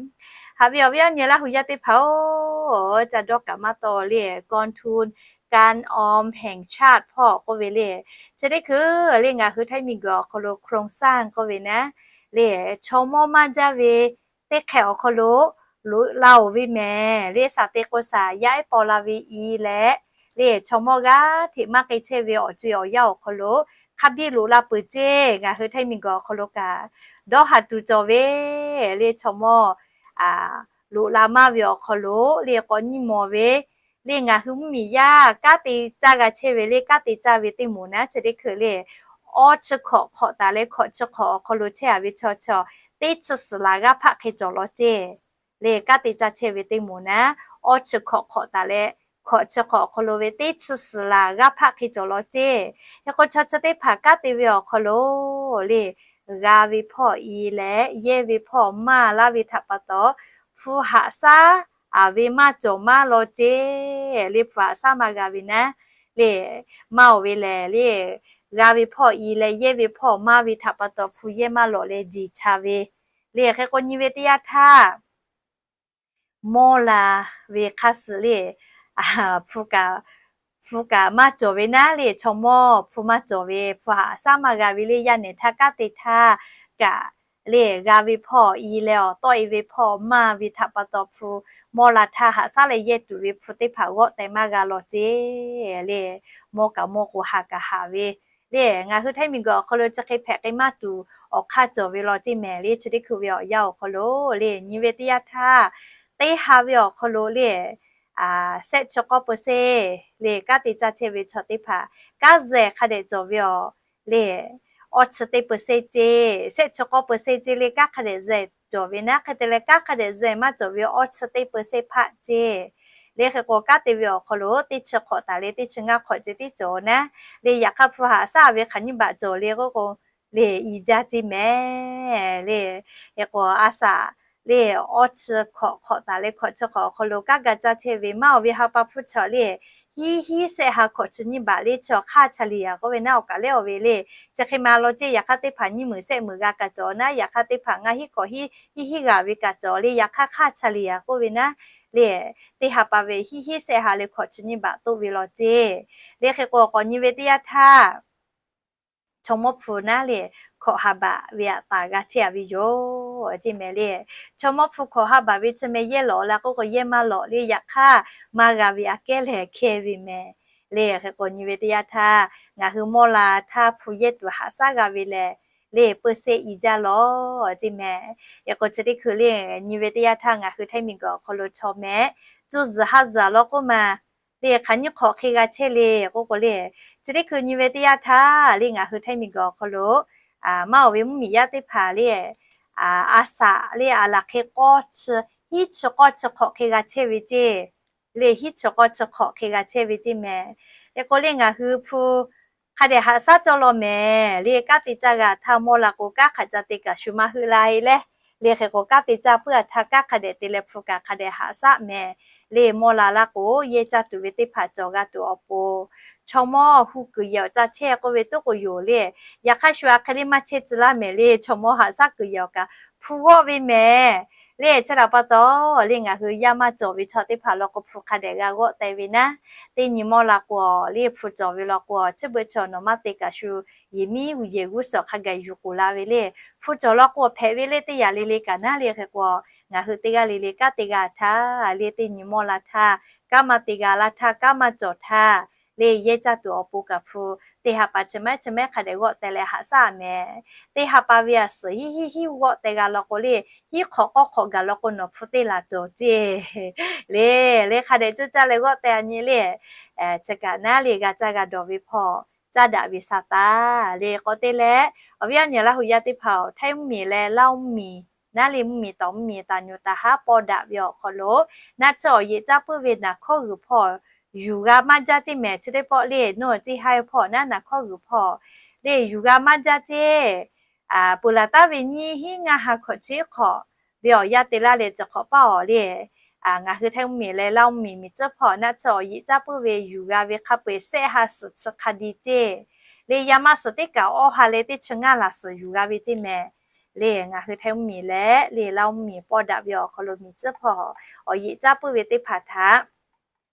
Haꞈ ve awˬ viˉ awˬ nyi Laˇ hu yaˇ teˇ hpaˍ-oˬ, ca dawˇ kaꞈ maˇ taw le, กองทุน การออมแห่งชาติ hpawˇ k'oˆ ve le. Chi teˇ hkui le ngaˬ hui ไทย miˬguiˬ awˬ hk'aw lo โครงสร้าง k'oˆ ve naˉ le, chaw mawˇ maˇ jaˇ ve teˇ hk'ehꞈ awˬ hk'aw lo loꞈ la-oˬ ve mehˍ le. Shaˍ te k'o shaˍ yaˇ ehˉ paw la ve i leh le, chaw mawˇ g'aˇ hteꞈ maˇ k'ai chehˇ ve awˬ co-e awˬ yanˇ awˬ hk'aw lo hk'a biˇ loꞈ la peuˬ ceˇ. Ngaˬ hui ไทย miˬguiˬ awˬ hk'aw lo kaꞈ dawˇ haˍ tuˬ cawˬ ve le, chaw mawˇ loꞈ la maˇ ve awˬ hk'aw lo le k'awꞈ nyi mawˬ ve le, ngaˬ hui mvuhˇ miˬ yaˇ kanˉ te caˇ g'a chehˇ ve le, kanˉ te caˇ ve teˇ moˍ naˉ chi teˇ hkui le, awˇ chi hkawꞈ hk'awꞈ taˍ leh hkawꞈ chi hk'awꞈ awˬ hk'aw lo chehˇ-a ve chaw chi teˇ chi suhˍ laˬ g'aˇ hpaˆ hk'e cawˬ law ceˇ. Le kanˉ te caˇ chehˇ ve teˇ moˍ naˉ, awˇ chi hkawꞈ hk'awꞈ taˍ leh hkawꞈ chi hk'awꞈ awˬ hk'aw lo ve teˇ chi suhˍ laˬ g'aˇ hpaˆ hk'e cawˬ law ceˇ. Hk'e k'o chaw chi teˇ hpaˍ kanˉ te ve awˬ hk'aw lo le, g'a ve hpawˇ i leh yehˇ ve hpawˇ maˇ laˇ ve htaꞈ pa taw, hpu haꞈ shaˉ aˍ ve maˇ cawˬ maˇ law ceˇ. Le hpu haꞈ shaˉ maˇ g'a ve naˉ le, maˇ oˬ ve lehˬ le, g'a ve hpawˇ i leh yehˇ ve hpawˇ maˇ ve htaꞈ pa taw hpu yehˇ maˇ lawꞈ leh jeˬ cha ve le. Hk'e k'o nyi ve teˇ yanˇ htaˇ, mawˇ la ve hk'a suhˍ le, hpu kaꞈ maˇ cawˬ ve naˉ le, chaw mawˇ hpu maˇ cawˬ ve, hpu haꞈ shaˉ maˇ g'a ve le, yaˇ nehˬ htaˇ kanˉ te htaˇ kaꞈ le, g'a ve hpawˇ i leh awˬ tawˆ e ve hpawˇ maˇ ve htaꞈ pa taw hpu mawˇ la htaˇ haꞈ shaˉ leh yehˇ tuˬ ve hpu teˇ hpaˍ g'awˆ teh maˇ g'a law ceˇ le. Mawˇ kaꞈ mawˇ k'o haˍ kaꞈ haˍ ve le, ngaˬ hui ไทย miˬguiˬ awˬ hk'aw lo chi hk'e hpehꞈ k'ai maˇ tuˬ awˬ hk'aˇ cawˬ ve law ceˇ mehˍ le. Chi teˇ hkui ve awˬ yanˇ awˬ hk'aw lo le, nyi ve teˇ yanˇ htaˇ, teˇ ha ve awˬ hk'aw lo le, shehˆ chi k'awˇ เปอร์เซ็นต์ le kanˉ te caˇ chehˇ ve chaw teˇ hpaˍ kanˉ zehˬ hk'a dehꞈ cawˬ ve awˬ le, awˇ chi teˇ เปอร์เซ็นต์ ceˇ, shehˆ chi k'awˇ เปอร์เซ็นต์ ceˇ le kanˉ hk'a dehꞈ zehˬ cawˬ ve naˉ. Hk'e te leh kanˉ hk'a dehꞈ zehˬ maˇ cawˬ ve awˇ chi teˇ เปอร์เซ็นต์ hpaˆ ceˇ le. Hk'e k'o kanˉ te ve awˬ hk'aw lo teˇ chi hk'awꞈ taˍ leh teˇ chi ngaˇ hk'awꞈ ceh tiˉ cawˬ naˉ le. Yaꞈ hk'aˇ hpu haꞈ shaˉ ve hk'aˬ nyiˇ baꞈ cawˬ le k'oˆ k'o le, i jaˇ ceˇ mehˍ le. Hk'e k'o a shaꞈ le, awˇ chi hkawꞈ hk'awꞈ taˍ leh hkawꞈ chi hk'awꞈ awˬ hk'aw lo kanˉ ga caˇ chehˇ ve maˇ oˬ ve ha pa hpu chaw le, hiˉ hiˉ shehˆ ha hkawꞈ chi nyiˇ baꞈ le chi awˬ hk'aˇ ca le yaꞈ k'oˆ ve naˉ awˬ kaꞈ lehˉ oˬ ve le. Chi hk'e ma law ceˇ, yaꞈ hk'aˇ teˇ hpaˍ nyiˇ meunˍ shehˆ meunˍ g'a kaꞈ cawˬ naˉ, yaꞈ hk'aˇ teˇ hpaˍ ngaˇ hiˉ hkawꞈ hiˉ hiˉ hiˉ g'a ve kaꞈ cawˬ le, yaꞈ hk'aˇ hk'aˇ ca le yaꞈ k'oˆ ve naˉ le, teˇ ha pa ve hiˉ hiˉ shehˆ ha leh hkawꞈ chi nyiˇ baꞈ toˆ ve law ceˇ le. Hk'e k'o k'awꞈ nyi ve teˇ yanˇ htaˇ, chaw mawˇ hpu naˉ le, hkawꞈ ha baꞈ ve aꞈ taˍ g'a chehˇ-a ve yoˬ ceˇ mehˍ le. Chaw mawˇ hpu hkawꞈ ha baꞈ ve chi meh yehˇ lawꞈ la k'oˆ k'o yehˇ maˇ lawꞈ le, yaꞈ hk'aˇ maˇ g'a ve aꞈ kehˉ lehˬ hkehˇ ve mehˍ le. Hk'e k'o nyi ve teˇ yanˇ htaˇ, ngaˬ hui mawˇ la htaˇ hpu yehˇ tuˬ haꞈ shaˉ g'a ve lehˬ le, เปอร์เซ็นต์ i jaˇ law ceˇ mehˍ. Hk'e k'o chi teˇ hkui le, nyi ve teˇ yanˇ htaˇ ngaˬ hui ไทย miˬguiˬ awˬ hk'aw lo chaw mehˍ cuˇ zuhˬ haˇ zuhˬ law k'oˆ ma le, hk'aˬ nyiˇ hk'awꞈ hk'e g'a chehˇ le k'oˆ k'o le, chi teˇ hkui nyi ve teˇ yanˇ htaˇ le ngaˬ hui ไทย miˬguiˬ awˬ hk'aw lo maˇ oˬ ve mvuhˇmiˬ yaˇ teˇ hpaˍ le, a shaꞈ le a laˬ hk'e k'awˇ chi, hiˉ chi k'awˇ chi hk'awꞈ hk'e g'a chehˇ ve ceˇ le, hiˉ chi k'awˇ chi hk'awꞈ hk'e g'a chehˇ ve ceˇ mehˍ. Hk'e k'o le ngaˬ hui hpu hk'a dehꞈ haꞈ shaˉ cawˇ law mehˍ le, kanˉ te caˇ g'a htaˇ mawˇ la k'o kanˉ hk'aˬ ca te kaꞈ shu maˇ heuˆ la e leh le. Hk'e k'o kanˉ te caˇ puiˉ-a htaˇ kanˉ hk'a dehꞈ te leh hpu kaꞈ hk'a dehꞈ haꞈ shaˉ mehˍ le. Mawˇ la laˇ k'o yehˇ caˇ tuˬ ve teˇ hpaˍ cawˬ g'a tuˬ awˬ pon, chaw mawˇ hu kuiˬ yehˬ awˬ ca chehˇ k'oˆ ve toˉ k'o yoˬ le. Yaꞈ hk'aˇ shu a hk'e le maˇ chehˇ tcuh laˇ mehˍ le, chaw mawˇ haꞈ shaˉ kuiˬ yehˬ awˬ kaꞈ hpu g'awˆ ve mehˍ le. Chi htaꞈ pa taw le ngaˬ hui yaˇ maˇ cawˬ ve chaw teˇ hpaˍ law k'o hpu hk'a dehꞈ g'a g'awˆ teh ve naˉ, teˇ nyi mawˇ la k'o le hpu cawˬ ve law k'o chi beuꞈ chaw nawˬ maˇ te kaꞈ shu yehˬ miˉ g'uiˬ yehˬ g'uˇ suhˍ hk'a gaˬ yuˬ k'oˍ la ve le. Hpu cawˬ law k'o hpehꞈ ve le teˇ yanˇ le le kaꞈ naˉ le. Hk'e k'o ngaˬ hui teˇ g'aˇ le le kanˉ te g'a htaˇ le teˇ nyi mawˇ la htaˇ, kanˉ maˇ te g'a la htaˇ, kanˉ maˇ cawˬ htaˇ le yehˇ caˇ tuˬ awˬ pon kaꞈ hpu teˇ ha pa chi mehˉ chi mehˉ hk'a dehꞈ g'awˆ teh leh haꞈ shaˉ mehˍ. Teˇ ha pa ve a suhˍ hiˉ hiˉ hiˉ g'awˆ teh g'a law k'o le, hiˉ hk'awꞈ k'awˇ hk'awꞈ gaˬ law k'o nawˬ hpu teˇ laˬ cawˬ ceˇ le. Le hk'a dehꞈ cuˇ caˇ leh g'awˆ teh-a nyi le. Chi kaꞈ naˉ le g'a caˇ g'a dawˬ ve hpawˇ caˇ daꞈ ve sa taˍ le k'awꞈ te leh, awˬ viˉ awˬ nyi Laˇ huˍ yaˇ teˇ hpaˍ-oˬ, Htaiˇ mvuhˇmiˬ leh Laˇ huˍ mvuhˇmiˬ naˉ le mvuhˇmiˬ tawˍ mvuhˇmiˬ taˍ nyuˬ taˍ haˉ paw daꞈ ve awˬ hk'aw lo naˉ tsuhˇ awˬ yeꞈ caˇ puiˉ ve naˬ hkawˇ g'uiˬ hpawˇ yuˬ g'a maˇ jaˇ ceˇ mehˍ. Chi teˇ pawˆ le nuˇ ceˇ haiˇ hpawˇ naˉ naˬ hkawˇ g'uiˬ hpawˇ le yuˬ g'a maˇ jaˇ ceˇ. Peuˬ laˬ taˉ ve nyiˇ hiˉ ngaˇ ha hkawꞈ chi hk'awꞈ ve awˬ yanˇ te laˇ leh chi hk'awꞈ paˇ awˬ le, ngaˬ hui Htaiˇ mvuhˇmiˬ leh Laˇ huˍ mvuhˇmiˬ miˬ tcuhˉ hpawˇ naˉ tsuhˇ awˬ yeꞈ caˇ puiˉ ve yuˬ g'a ve hk'a peu-eˬ shehˆ ha suhˍ chi hk'a di ceˇ. Le yaˇ maˇ suhˍ teˇ kaꞈ awˇ ha leh teˇ chi ngaˇ laˬ suhˍ yuˬ g'a ve ceˇ mehˍ. Le ngaˬ hui Htaiˇ mvuhˇmiˬ leh le Laˇ huˍ mvuhˇmiˬ paw daꞈ ve awˬ hk'aw lo miˬ tcuhˉ hpawˇ awˬ yeꞈ caˇ puiˉ ve teˇ hpaˍ htaꞈ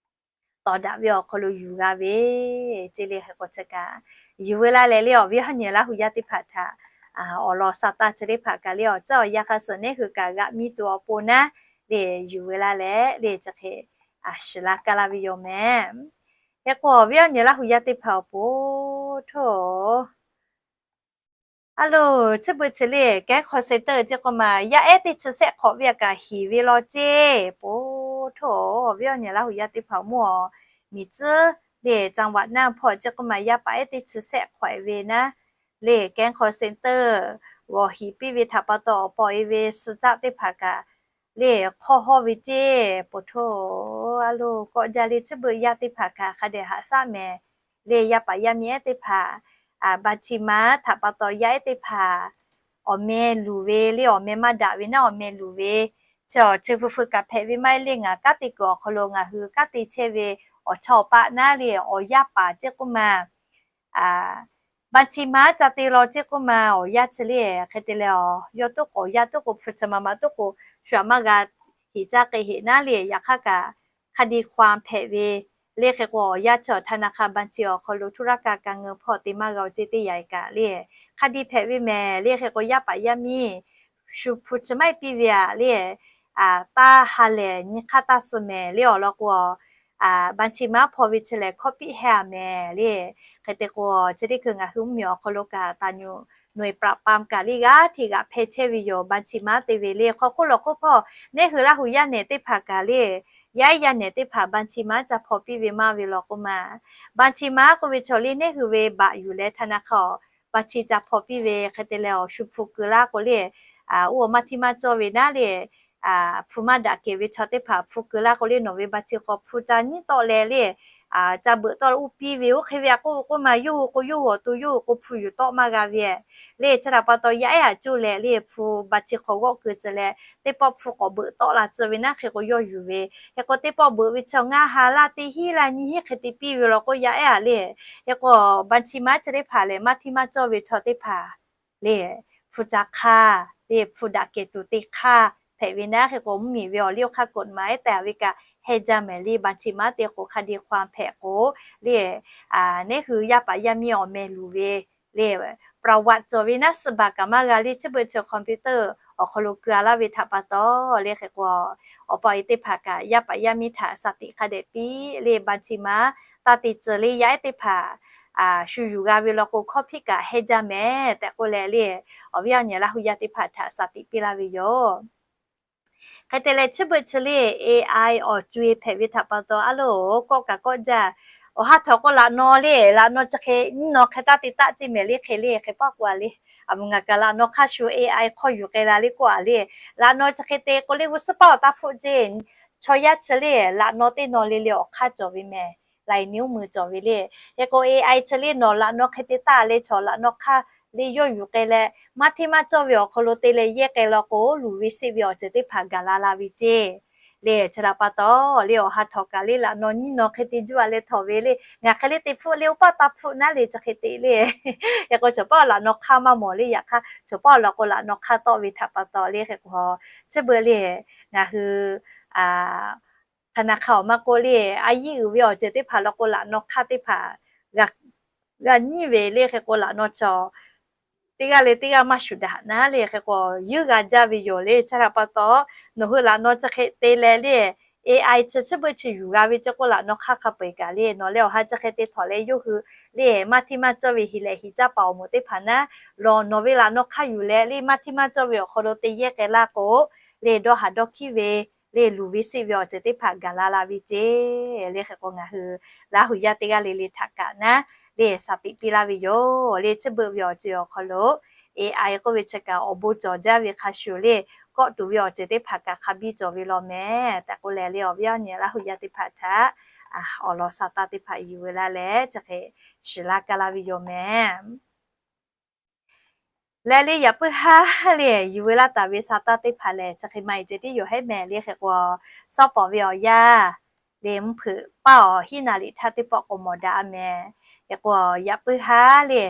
tawˍ daꞈ ve awˬ hk'aw lo yuˬ g'a ve ce le. Hk'e k'o chi kaꞈ yuˬ veu laˇ leh le, awˬ viˉ awˬ nyi Laˇ hu yaˇ teˇ hpaˍ htaꞈ awˬ lawn sa taˇ chi teˇ hpaˍ kaꞈ le, awˬ caˉ awˬ yaˇ hk'a suhˍ neˇ hui kaꞈ g'a miˇ tuˬ awˬ pon naˉ le, yuˬ veu laˇ leh le chi hk'e shiˍ laˇ kaˇ laˇ ve yoˬ mehˍ. Hk'e k'o awˬ viˉ awˬ nyi Laˇ hu yaˇ teˇ hpaˍ awˬ pon htoˇ a loˬ, chi beuꞈ chi le, kehˉ hk'aw center ce k'o ma, yaˇ ehˉ teˇ chi sehˆ hk'awꞈ ve a kaꞈ hiˍ ve law ce. Po htoˇ, awˬ viˉ awˬ nyi Laˇ hu yaˇ teˇ hpaˍ mvuhˇ awˬ miˬ tcuhˉ le, จังหวัดน่าน hpawˇ ce k'o ma, yaˇ paˍ ehˉ teˇ chi sehˆ hk'awꞈ e ve naˉ le, kehˉ hk'aw center g'awˬ hiˍ piˇ ve htaꞈ pa taw, awˬ paw e ve suh caˆ teˇ hpaˍ kaꞈ le hk'awˇ hawˇ ve ce. Po htoˇ a loˬ, kawˆ jaˇ le, chi beuꞈ yaˇ teˇ hpaˍ kaꞈ hk'a dehꞈ haꞈ shaˉ mehˍ le, yaˇ paˍ yaˇ miˇ ehˉ teˇ hhaˍ banˍ chi maˉ htaꞈ pa taw yaˇ ehˉ teˇ hpaˍ awˬ meh luˬ ve le, awˬ meh maˇ daꞈ ve naˉ awˬ meh luˬ ve, chi awˬ chi feu feu kaꞈ hpehꞈ ve maˇ heˆ le. Ngaˬ kanˉ te kuiˬ awˬ hk'aw lo ngaˬ hui kanˉ te chehˇ ve awˬ chawˇ awˬ paˆ naˉ le, awˬ yaˇ paˍ ce k'o ma, banˍ chi maˉ ca te law ce k'o ma, awˬ yaˇ chi le, hk'e te leh awˬ yawˇ toˉ k'o awˬ yaˇ toˉ k'o hpu chi ma ma toˉ k'o shu aꞈ maˇ g'a heˍ caˇ k'e heˍ naˉ le. Yaꞈ hk'aˇ kaꞈ hk'a di hk'aw hpehꞈ ve le. Hk'e k'o awˬ yaˇ chi awˬ ธนาคาร banˍ chi awˬ hk'aw lo ธุรกรรมการเงิน hpawˇ te maˇ g'a oˬ ce teˇ yanˇ kaꞈ le, hk'a di hpehꞈ ve mehˍ le. Hk'e k'o yaˇ paˍ yaˇ miˇ shu hpu chi maˇ heˆ piˇ ve aꞈ le, taˇ ha lehˬ nyi hk'aˇ taˇ suh mehˍ le. Awˬ lawn k'o banˍ chi maˉ hpaw ve chi lehˬ hkawˇ piˆ heh a mehˍ le. Hk'e te k'o chi teˇ hkui ngaˬ hui mvuhˇmiˬ awˬ hk'aw lo kaꞈ ตำรวจ หน่วยปราบปราม kaꞈ le g'aˇ hteꞈ g'aꞈ hpeh chehˇ ve yoˬ. Banˍ chi maˉ te ve le, hk'aw hk'oˆ lawˬ hk'oˆ hpawˇ neˇ hui Laˇ hu yaˇ nehˬ teˇ hpaˍ kaꞈ le, yaˇ ehˉ yaˇ nehˬ teˇ hpaˍ banˍ chi maˉ ca hpaw piˇ ve maˇ ve law k'o ma, banˍ chi maˉ k'oˆ ve chaw le neˇ hui ve baꞈ yuˬ leh ธนาคาร awˬ banˍ chi ca hpaw piˇ ve hk'e te leh awˬ shu hpu keu laˇ k'o le, oˇ awˬ maˇ htiˇ maˇ cawˇ ve naˉ le, hpu maˇ daꞈ kehˬ ve chaw teˇ hpaˍ hpu keu laˇ k'o le, nawˬ ve banˍ chi hk'aw hpu ca nyiˉ tawˆ leh le, ca beuꞈ tawˆ uˇ piˇ ve oˇ hk'e ve aꞈ k'oˆ ve k'oˆ ma, yawˇ hui k'o yawˇ hui awˬ to yawˇ hui k'o hpu yuˬ tawˆ maˇ g'a ve le. Chi htaꞈ pa taw yaˇ ehˉ aꞈ cuˇ leh le hpu banˍ chi hk'aw g'awˆ keu tcuh leh teˇ pawˆ hpu k'awꞈ beuꞈ tawˆ la tcuh ve naˉ hk'e k'o yawˇ yuˬ ve. Hk'e k'o teˇ pawˆ beuꞈ ve chaw ngaˇ ha laˇ teˇ hinˉ laˇ nyi hinˉ hk'e te piˇ ve law k'o yaˇ ehˉ aꞈ le, hk'e k'o banˍ chi maˉ chi teˇ hpaˍ lehˬ maˇ htiˇ maˇ cawˇ ve chaw teˇ hpaˍ le, hpu ca hk'aˇ le hpu daꞈ kehˬ tuˬ te hk'aˇ hpehꞈ ve naˉ. Hk'e k'o mvuhˇmiˬ ve awˬ liˇ awˬ hk'aˇ กฎหมาย tehꞈ ve kaꞈ heh jaˇ mehˍ le. Banˍ chi maˉ te k'o hk'a di hk'aw hpehꞈ k'o le, neˇ hui yaˇ paˍ yaˇ miˇ awˬ meh luˬ ve le, ประวัติ cawˬ ve naˉ suh baˬ kaꞈ maˇ g'a le. Chi beuꞈ chi computer awˬ hk'aw lo keu a laˇ ve htaꞈ pa taw le, hk'e k'o awˬ pa awˬ e teˇ hpaˍ kaꞈ yaˇ paˍ yaˇ miˇ htaꞈ shaˍ tiꞈ hk'a dehꞈ piˇ le. Banˍ chi maˉ taˇ te tcuh le yaˇ ehˉ teˇ hpaˍ shu yuˬ g'a ve law k'o hkawˇ hpiˆ kaꞈ heh jaˇ mehˍ tehꞈ k'oˆ leh le, awˬ viˉ awˬ nyi Laˇ hu yaˇ teˇ hpaˍ htaꞈ shaˍ tiꞈ piˇ laˇ ve yoˬ. Hk'e te leh chi beuꞈ chi le AI awˬ co-e hpehꞈ ve htaꞈ pa taw a loˬ kawˆ kaꞈ kawˆ jaˇ. Awˬ ha htawꞈ k'o laꞈ naw le, laꞈ naw chi hk'e nyiˇ naw hk'e taˇ te taˆ ceˇ mehˍ le hk'e le. Hk'e paˆ k'o a le, aˬ mvuhˇ ngaˬ kaꞈ laꞈ naw hk'aˇ shu AI hk'aw yuˬ k'ai la le k'oˆ a le, laꞈ naw chi hk'e te k'o le g'uˇ suhˉ paˆ awˬ taˇ hpfuhˆ ceˇ. Chaw yaˇ chi le laꞈ naw teˇ naw le le awˬ hk'aˇ cawˬ ve mehˍ, lai ni uˉ mui cawˬ ve le. Hk'e k'o AI chi le nawˬ laꞈ naw hk'e te taˆ leh chaw laꞈ naw hk'aˇ le yawˇ yuˬ k'ai leh maˇ hteˇ maˇ cawˇ ve awˬ hk'aw lo te leh yehˇ k'ai law k'o luˬ ve seˆ ve awˬ ceuˬ teˇ hpaˍ gaˬ la la ve ceˇ. Le chi htaꞈ pa taw le awˬ ha htawꞈ kaꞈ le laꞈ naw nyiˇ naw hk'e te juˇ a leh htawꞈ ve le ngaˬ hk'e le te hpfuhˆ le oˇ paˆ taˇ hpfuhˆ naˉ le chi hk'e te le. Hk'e k'o chaw paˆ laꞈ naw hk'aˇ maˇ mawˬ le yaꞈ hk'aˇ chaw paˆ law k'o laꞈ naw hk'aˇ tawˆ ve htaꞈ pa taw le hk'e k'o chi beuꞈ le ngaˬ hui ธนาคาร awˬ maˇ k'oˆ le, a yiˇ uiˍ ve awˬ ceuˬ teˇ hpaˍ law k'o laꞈ naw hk'aˇ teˇ hpaˍ g'a nyiˇ ve le. Hk'e k'o laꞈ naw chaw teˇ g'aˇ le teˇ g'aˇ maˇ shuˍ daꞈ naˉ le hk'e k'o yeuˇ g'a jaˇ ve yoˬ le. Chi htaꞈ pa taw nawˬ hui laꞈ naw chi hk'e te leh le AI chi chi beuꞈ chi yuˬ g'a ve chi k'o laꞈ naw hk'aˇ hk'a peu-eˬ kaꞈ le nawˬ leh awˬ ha chi hk'e te htawꞈ leh yawˇ hui le maˇ hteˇ maˇ cawˇ ve heˍ lehˬ heˍ caˇ paˍ awˬ moˍ teˇ hpaˍ naˉ lawˬ nawˬ ve laꞈ naw hk'aˇ yuˬ leh le maˇ hteˇ maˇ cawˇ ve awˬ hk'aw lo te yehˇ k'ai laˇ k'o le dawˇ haˍ dawˇ hkiˉ ve le luˬ ve seˆ ve awˬ ceuˬ teˇ hpaˍ gaˬ la la ve ceˇ. Le hk'e k'o ngaˬ hui Laˇ hu yaˇ teˇ g'aˇ le le htaꞈ kaꞈ naˉ le shaˍ tiꞈ piˇ laˇ ve yoˬ. Le chi beuꞈ ve awˬ ceuˬ awˬ hk'aw lo AI k'oˆ ve chi kaꞈ awˬ bon cawˬ jaˇ ve hk'a shuˍ le kawˆ tuˬ ve awˬ ceuˬ teˇ hpaˍ kaꞈ hk'a biˇ cawˬ ve law mehˍ tehꞈ k'oˆ leh le awˬ viˉ awˬ nyi Laˇ hu yaˇ teˇ hpaˍ htaꞈ awˬ lawn sa taˇ teˇ hpaˍ yuˬ ve laˇ leh chi hk'e shiˍ laˇ kaˇ laˇ ve yoˬ mehˍ. Leh le yaꞈ puiˉ haˉ le yuˬ veu laˇ taˍ ve sa taˇ teˇ hpaˍ lehˬ chi hk'e maˇ heˆ ceh tiˉ yoˬ hehˉ mehˍ le hk'e k'o, sawˉ pawˍ ve awˬ yanˇ le mvuhˇ hpeuꞈ paˇ awˬ hiˉ naˍ liꞈ htaˇ teˇ pawˆ k'o mawˬ daꞈ a mehˍ. Hk'e k'o yaꞈ puiˉ haˉ le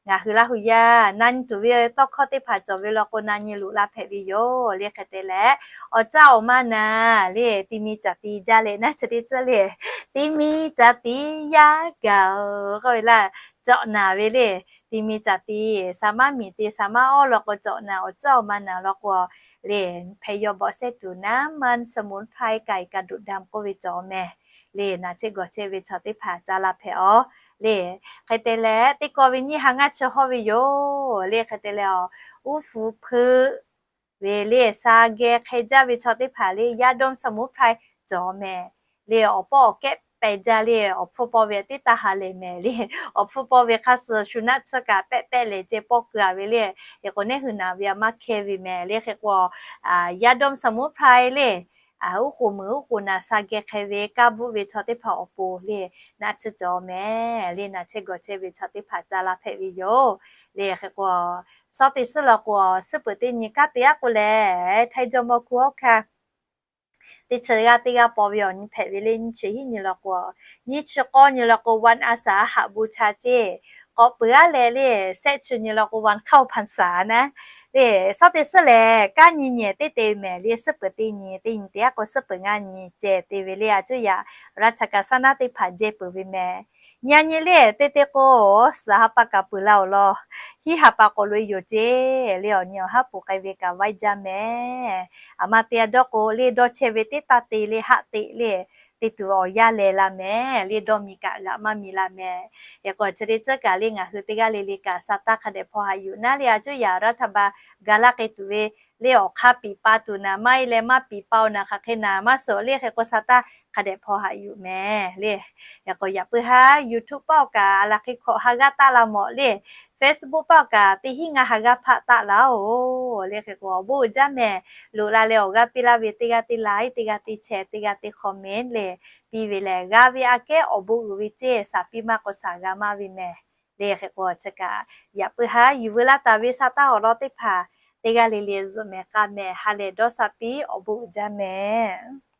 Ngaˬ hui Laˇ hu yaˇ na nyi tuˬ ve tawˇ hkawˇ teˇ hpaˍ cawˬ ve law k'o, na nyi loꞈ la hpehꞈ ve yoˬ le. Hk'e te leh, awˬ caˇ awˬ ma naˍ le, ti mi caˬ ti yaˇ leh naˉ chi teˇ ceuˬ le, ti mi caˬ ti yaˇ gaˬ-oˬ k'oˆ ve laˇ, cawꞈ naˍ ve le. Ti mi caˬ ti, saˍ maˇ miˬ te saˍ maˇ awˇ law k'o cawꞈ naˍ, awˬ caˇ awˬ ma naˍ law k'o le, hpeh yaw bawꞈ sehˉ tuˬ naˉ maˇ สมุนไพร ไก่กระดูกดำ k'oˆ ve cawˬ mehˍ le. Naˍ chehˇ gawˬ chehˇ ve chaw teˇ hpaˍ ca la hpehꞈ-aˬ le. Hk'e te leh, teˇ kaw ve nyiˇ ha ngaˇ chi hawˇ ve yoˬ le. Hk'e te leh, uˉ hpu hpeuˆ ve le, sha geh hk'e jaˇ ve chaw teˇ hpaˍ le, ยาดมสมุนไพร cawˬ mehˍ le. Awˬ pawˆ awˬ kehˉ pehˬ jaˇ le, awˬ hpfuhˇ paw ve teˇ taˇ ha lehˬ mehˍ le. Awˬ hpfuhˇ paw ve hk'a suh shu naˆ tsuhˇ kaꞈ pehˆ pehˆ lehˬ ceh pawˆ keu-a ve le. Hk'e k'o neˇ hui naˍ ve a maˇ hkehˇ ve mehˍ le. Hk'e k'o, ยาดมสมุนไพร le, uˉ k'oˍ meuˍ uˉ k'oˍ naˍ sha geh hk'e ve kaˇ bvuhˆ ve chaw teˇ hpaˍ awˬ pon le, naˆ tsuhˇ cawˬ mehˍ le. Naˍ chehˇ gawˬ chehˇ ve chaw teˇ hpaˍ ca la hpehꞈ ve yoˬ le. Hk'e k'o, sawˉ teˇ suhˉ law k'o, suhˉ peuˍ teˇ nyi kanˉ te aˉ k'oˆ leh, Htaiˇ jawˇ mawˇ hkuˇ hawˉ hkanˇ teˇ chi g'aˇ teˇ g'aˇ paw ve awˬ nyi hpehꞈ ve le. Nyi chi hiˉ nyi law k'o, nyi chi k'awˇ nyi law k'o, วันอาสาฬหบูชา ceˇ. K'awꞈ peuˬ aˉ leh le, shehˆ chi nyi law k'o, วันเข้าพรรษา naˉ le. Sawˉ teˇ suhˉ lehˬ, kanˉ nyi nyehˬ teˇ te mehˍ le. Suhˉ peuˍ teˇ nyi, teˇ nyi te aˉ k'o suhˉ peuˍ ngaˇ nyi ceh te ve le. A cuˇ yaꞈ ราชการ saˉ naˉ teˇ hpaˍ jehˇ peuˬ ve mehˍ. Nyi a nyi le, te te k'o, suhˍ ha pa kaꞈ peuˬ la-oˬ law, hiˉ ha pa k'awꞈ loꞈ-e yoˬ ceˇ le. Awˬ nyi awˬ haˉ peuˬ k'ai ve kaꞈ vaiˇ jaˇ mehˍ. Aˬ ma te a dawˇ k'o le, dawˇ chehˇ ve teˇ taˇ te le, haˆ teꞈ le, te tuˬ awˬ yanˇ leh la mehˍ le. Dawˇ mi kaꞈ g'aꞈ maˇ mi la mehˍ. Hk'e k'o chi teˇ ceuˬ kaꞈ le, ngaˬ hui teˇ g'aˇ le le kaꞈ sa taˇ hk'a dehꞈ hpaw haꞈ yuˬ naˉ le. A cuˇ yaꞈ รัฐบาล ga laˇ k'ai tuˬ ve le, awˬ hk'aˇ piˍ pa tuˬ naˍ maˇ heˆ leh maˇ piˍ pa-oˬ naˍ hk'aˬ hk'e naˍ maˇ suhˍ le. Hk'e k'o sa taˇ hk'a dehꞈ hpaw haꞈ yuˬ mehˍ le. Hk'e k'o yaꞈ puiˉ haˉ YouTube paˆ awˬ kaꞈ a la hk'e hkawꞈ ha g'aˇ taˆ la mawˬ le. Facebook paˆ awˬ kaꞈ teˇ hinˉ ngaˇ ha g'aˇ hpaˆ taˆ laˇ-oˬ le. Hk'e k'o awˬ bon uiˍ jaˇ mehˍ. Loꞈ la leh awˬ g'aˇ piˇ laˇ ve teˇ g'aˇ teˇ like, teˇ g'aˇ teˇ share, teˇ g'aˇ teˇ comment le, piˇ ve lehˬ g'a ve aꞈ kehˉ awˬ bon uiˍ ve ceˇ. Saˍ piˇ maˇ k'o saˍ g'a maˇ ve mehˍ le. Hk'e k'o chi kaꞈ yaꞈ puiˉ haˉ yuˬ veu laˇ taˍ ve sa taˇ awˬ lawn teˇ hpaˍ teˇ g'aˇ le le zuhꞈ mehˍ k'a mehˍ. Ha lehˬ dawˇ sa piˇ, awˬ bon uiˍ jaˇ mehˍ.